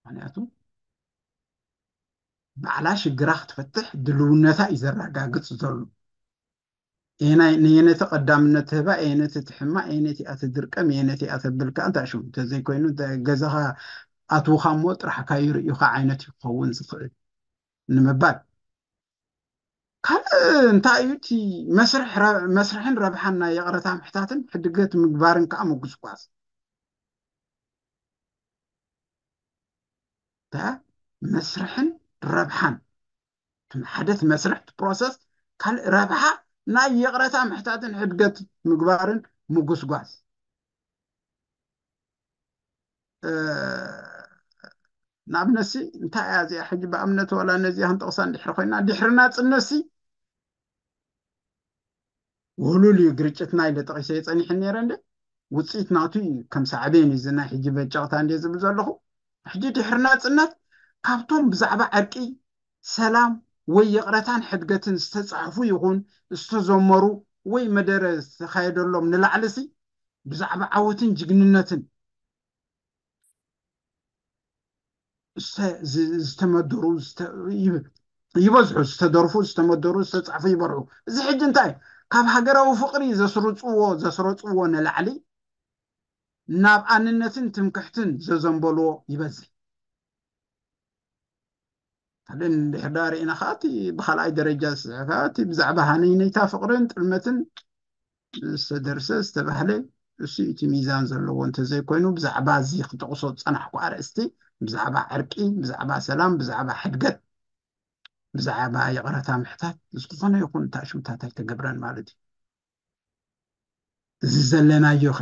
ምክንያቱ ባዕላ ሽግራ ክትፈትሕ ድልውነታ እዩ ዘረጋግፅ ዘሎ። ነየነቲ ቀዳምነት ትህባ፣ ነየነቲ ትሕማ፣ ነየነቲ እያ ትድርቀም፣ ነየነቲ እያ ተብል ከዓ እንታይ ሽሙ እንተዘይኮይኑ ገዛኻ ኣትውኻ እሞ ጥራሕካ ይርእዩኻ ዓይነት እዩ ክኸውን ዝኽእል ንምባል። ካልእ እንታይ እዩ እቲ መስርሕን ረብሓን ናይ ይቕረታ ምሕታትን ሕድገት ምግባርን ከዓ ምጉስጓስ መስርሕን ረብሓን ሓደ መስርሕ ፕሮሰስ ካልእ ረብሓ ናይ ይቕረታ ምሕታትን ሕድገት ምግባርን ምጉስጓስ። ንኣብነትሲ እንታይ እያ እዚኣ ሕጂ ብኣብነት ዋላ ነዚኣ ክንጠቕሳ እንድሕር ኮይና ድሕሪ ናፅነትሲ ውህሉል እዩ ግርጭትና ኢለ ጠቒሰ የፀኒሐ ነይረ እንደ ውፅኢት ናቱ እዩ ከም ሳዕቤን እዩ እዚ ናይ ሕጂ በጨቕታ እንደ ዝብል ዘለኹ ሕጂ ድሕሪ ናፅነት ካብቶም ብዛዕባ ዕርቂ ሰላም ወይ ይቕረታን ሕድገትን ዝተፃሕፉ ይኹን ዝተዘመሩ ወይ መደረ ዝተኻየደሎም ንላዕልሲ ብዛዕባ ዓወትን ጅግንነትን ዝተመደሩ ይበዝሑ ዝተደርፉ ዝተመደሩ ዝተፃሕፉ ይበርሑ። እዚ ሕጂ እንታይ ካብ ሃገራዊ ፍቕሪ ዘስርፅዎ ዘስረፅዎ ንላዕሊ ናብ ኣንነትን ትምክሕትን ዘዘንበልዎ ይበዝሕ። ካልእ እንድሕር ዳ ርኢና ከዓ እቲ ብካልኣይ ደረጃ ዝስዕብ ከዓ እቲ ብዛዕባ ሃነይነይታ ፍቕርን ጥልመትን ዝተደርሰ ዝተባህለ እሱ እቲ ሚዛን ዘለዎ እንተዘይኮይኑ ብዛዕባ እዚ ክጠቕሶ ዝፀናሕኩ ኣርእስቲ ብዛዕባ ዕርቂ ብዛዕባ ሰላም ብዛዕባ ሕድገት ብዛዕባ ይቕረታ ምሕታት ዝኾነ ይኹን ታሽምታት ኣይተገብረን ማለት እዩ። እዚ ዘለናዮ ኸ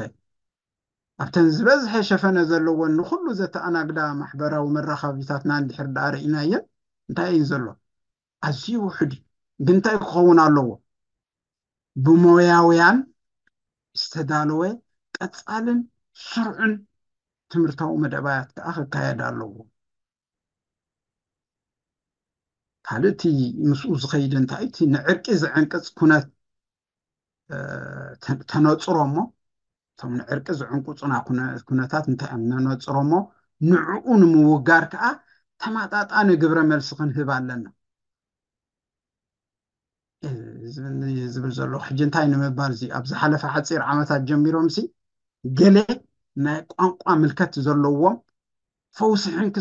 ኣብተን ዝበዝሐ ሸፈነ ዘለዎን ንኹሉ ዘተኣናግዳ ማሕበራዊ መራኸቢታትና እንድሕር ደኣ ርኢናየን እንታይ እዩ ዘሎ? ኣዝዩ ውሑድ እዩ። ግን እንታይ ክኸውን ኣለዎ? ብሞያውያን ዝተዳለወ ቀጻልን ስሩዕን ትምህርታዊ መደባያት ከኣ ክካየድ ኣለዎ። ካልእ እቲ ምስኡ ዝኸይድ እንታይ እቲ ንዕርቂ ዝዕንቅጽ ኩነት ተነጽሮ እሞ እቶም ንዕርቂ ዝዕንቁጹና ኩነታት እንታይ እዮም ነነጽሮ እሞ ንዕኡ ንምውጋር ከዓ ተማጣጣኒ ግብረ መልሲ ክንህብ ኣለና ዝብል ዘሎ ሕጂ እንታይ ንምባል እዚ ኣብ ዝሓለፈ ሓፂር ዓመታት ጀሚሮም ሲ ገለ ናይ ቋንቋ ምልከት ዘለዎም ፈውሲ ሕንክ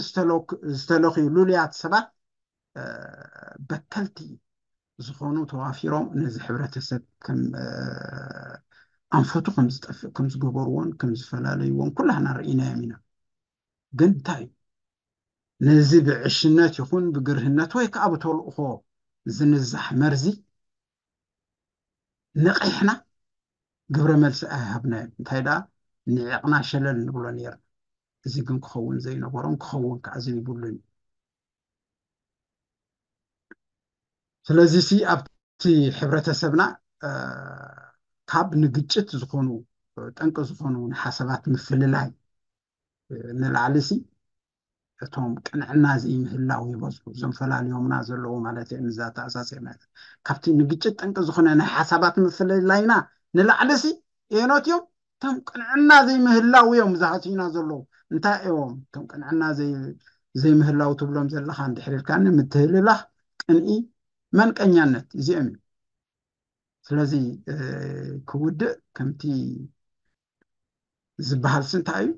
ዝተለኽዩ ሉልያት ሰባት በከልቲ ዝኾኑ ተዋፊሮም ነዚ ሕብረተሰብ ከም ኣንፈቱ ከም ዝጠፍእ ከም ዝገበርዎን ከም ዝፈላለይዎን ኩላህና ርኢናዮም ኢና። ግን እንታይ እዩ ነዚ ብዕሽነት ይኹን ብግርህነት ወይ ከዓ ብተልእኾ ዝንዛሕ መርዚ ነቒሕና ግብረ መልሲ ኣይሃብናዮም። እንታይ ደኣ ንዒቕና ሸለል ንብሎ ነይርና። እዚ ግን ክኸውን ዘይነበሮን ክኸውን ከዓ ዘይብሉን እዩ። ስለዚ ሲ ኣብቲ ሕብረተሰብና ካብ ንግጭት ዝኾኑ ጠንቂ ዝኾኑ ንሓሳባት ምፍልላይ ንላዕሊ ሲ እቶም ቅንዕና ዘይምህላው ይበዝሑ። እዞም ፈላልዮምና ዘለዉ ማለት እየ። ምዛ ተኣሳሲርና ካብቲ ንግጭት ጠንቂ ዝኾነ ናይ ሓሳባት ምፍልላይና ንላዕሊ ሲ እየኖት እዮም እቶም ቅንዕና ዘይምህላው እዮም ዝሃስዩና ዘለዉ። እንታይ እዮም እቶም ቅንዕና ዘይምህላው ትብሎም ዘለኻ? እንድሕር ኢልካኒ ምትህልላኽ፣ ቅንኢ፣ መንቀኛነት እዚኦም እዮም። ስለዚ ክውድእ ከምቲ ዝበሃል ሲ እንታይ እዩ?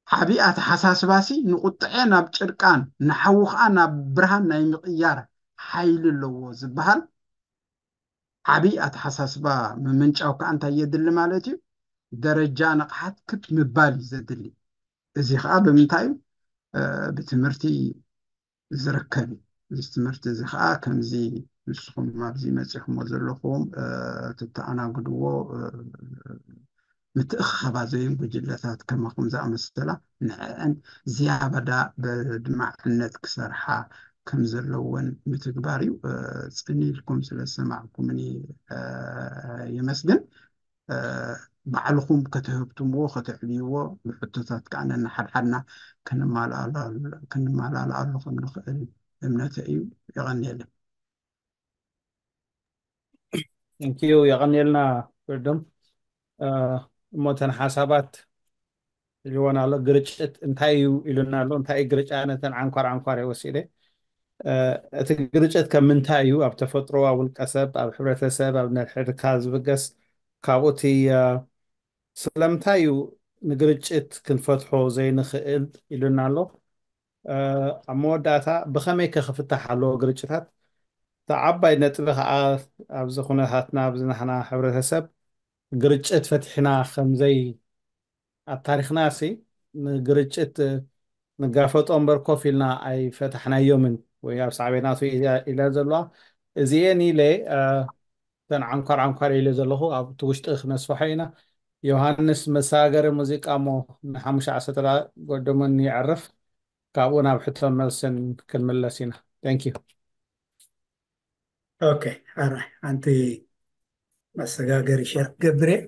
ዓብዪ ኣተሓሳስባ ሲ ንቁጥዐ ናብ ጭርቃን ንሓዊ ከዓ ናብ ብርሃን ናይ ምቕያር ሓይሊ ኣለዎ ዝበሃል ዓብዪ ኣተሓሳስባ ምምንጫው ከዓ እንታይ የድሊ ማለት እዩ? ደረጃ ንቕሓት ክብ ምባል እዩ ዘድሊ። እዚ ከዓ ብምንታይ እዩ? ብትምህርቲ ዝርከብ እዩ። እዚ ትምህርቲ እዚ ከዓ ከምዚ ንስኹም ኣብዚ መፂኹሞ ዘለኹም ትተኣናግድዎ ምትእኽኻባ ዘዮም ጉጅለታት ከማኹም ዝኣመሰላ ንዕአን ዝያዳ ብድማዕነት ክሰርሓ ከም ዘለወን ምትግባር እዩ። ፅን ኢልኩም ስለ ዝሰማዕኩምኒ የመስግን። ባዕልኹም ከተህብትምዎ ከተዕብይዎ ብሕቶታት ከዓ ነንሓድሓድና ክንመላለኣሉ ከም ንኽእል እምነተ እዩ። የቐንየለይ። ንኪዩ የቐንየልና ፍርዶም። እሞ እተን ሓሳባት ሒዝወን ኣሎ። ግርጭት እንታይ እዩ ኢሉና ኣሎ። እንታይ እዩ ግርጫ? ነተን ዓንኳር ዓንኳር እየ ወሲደ። እቲ ግርጭት ከም ምንታይ እዩ ኣብ ተፈጥሮ፣ ኣብ ውልቀ ሰብ፣ ኣብ ሕብረተሰብ፣ ኣብ ነድሕድካ ዝብገስ? ካብኡ እቲ ስለምንታይ እዩ ንግርጭት ክንፈትሖ ዘይንኽእል ኢሉና ኣሎ። ኣብ መወዳእታ ብኸመይ ከ ክፍታሕ ኣለዎ ግርጭታት? እቲ ዓባይ ነጥቢ ከዓ ኣብዚ ኩነታትና ኣብዚ ናህና ሕብረተሰብ ግርጭት ፈቲሕና ከምዘይ ኣብ ታሪኽና ሲ ንግርጭት ንጋፈጦ እምበር ኮፍ ኢልና ኣይፈታሕናዮምን ወይ ኣብ ሳዕቤናቱ ኢለ ዘለዋ እዚኤን ኢለ እተን ዓንኳር ዓንኳር ኢለ ዘለኹ ኣብቲ ውሽጢ ክነስፍሖ ኢና። ዮሃንስ መሰጋገሪ ሙዚቃ እሞ ንሓሙሽተ ዓሰርተ ደቂቃ ጎደሙን ይዕርፍ። ካብኡ ናብ ሕቶን መልስን ክንምለስ ኢና። Thank you። ኦኬ፣ ኣራይ ሓንቲ መሰጋገሪ ሸር ክገብር እየ።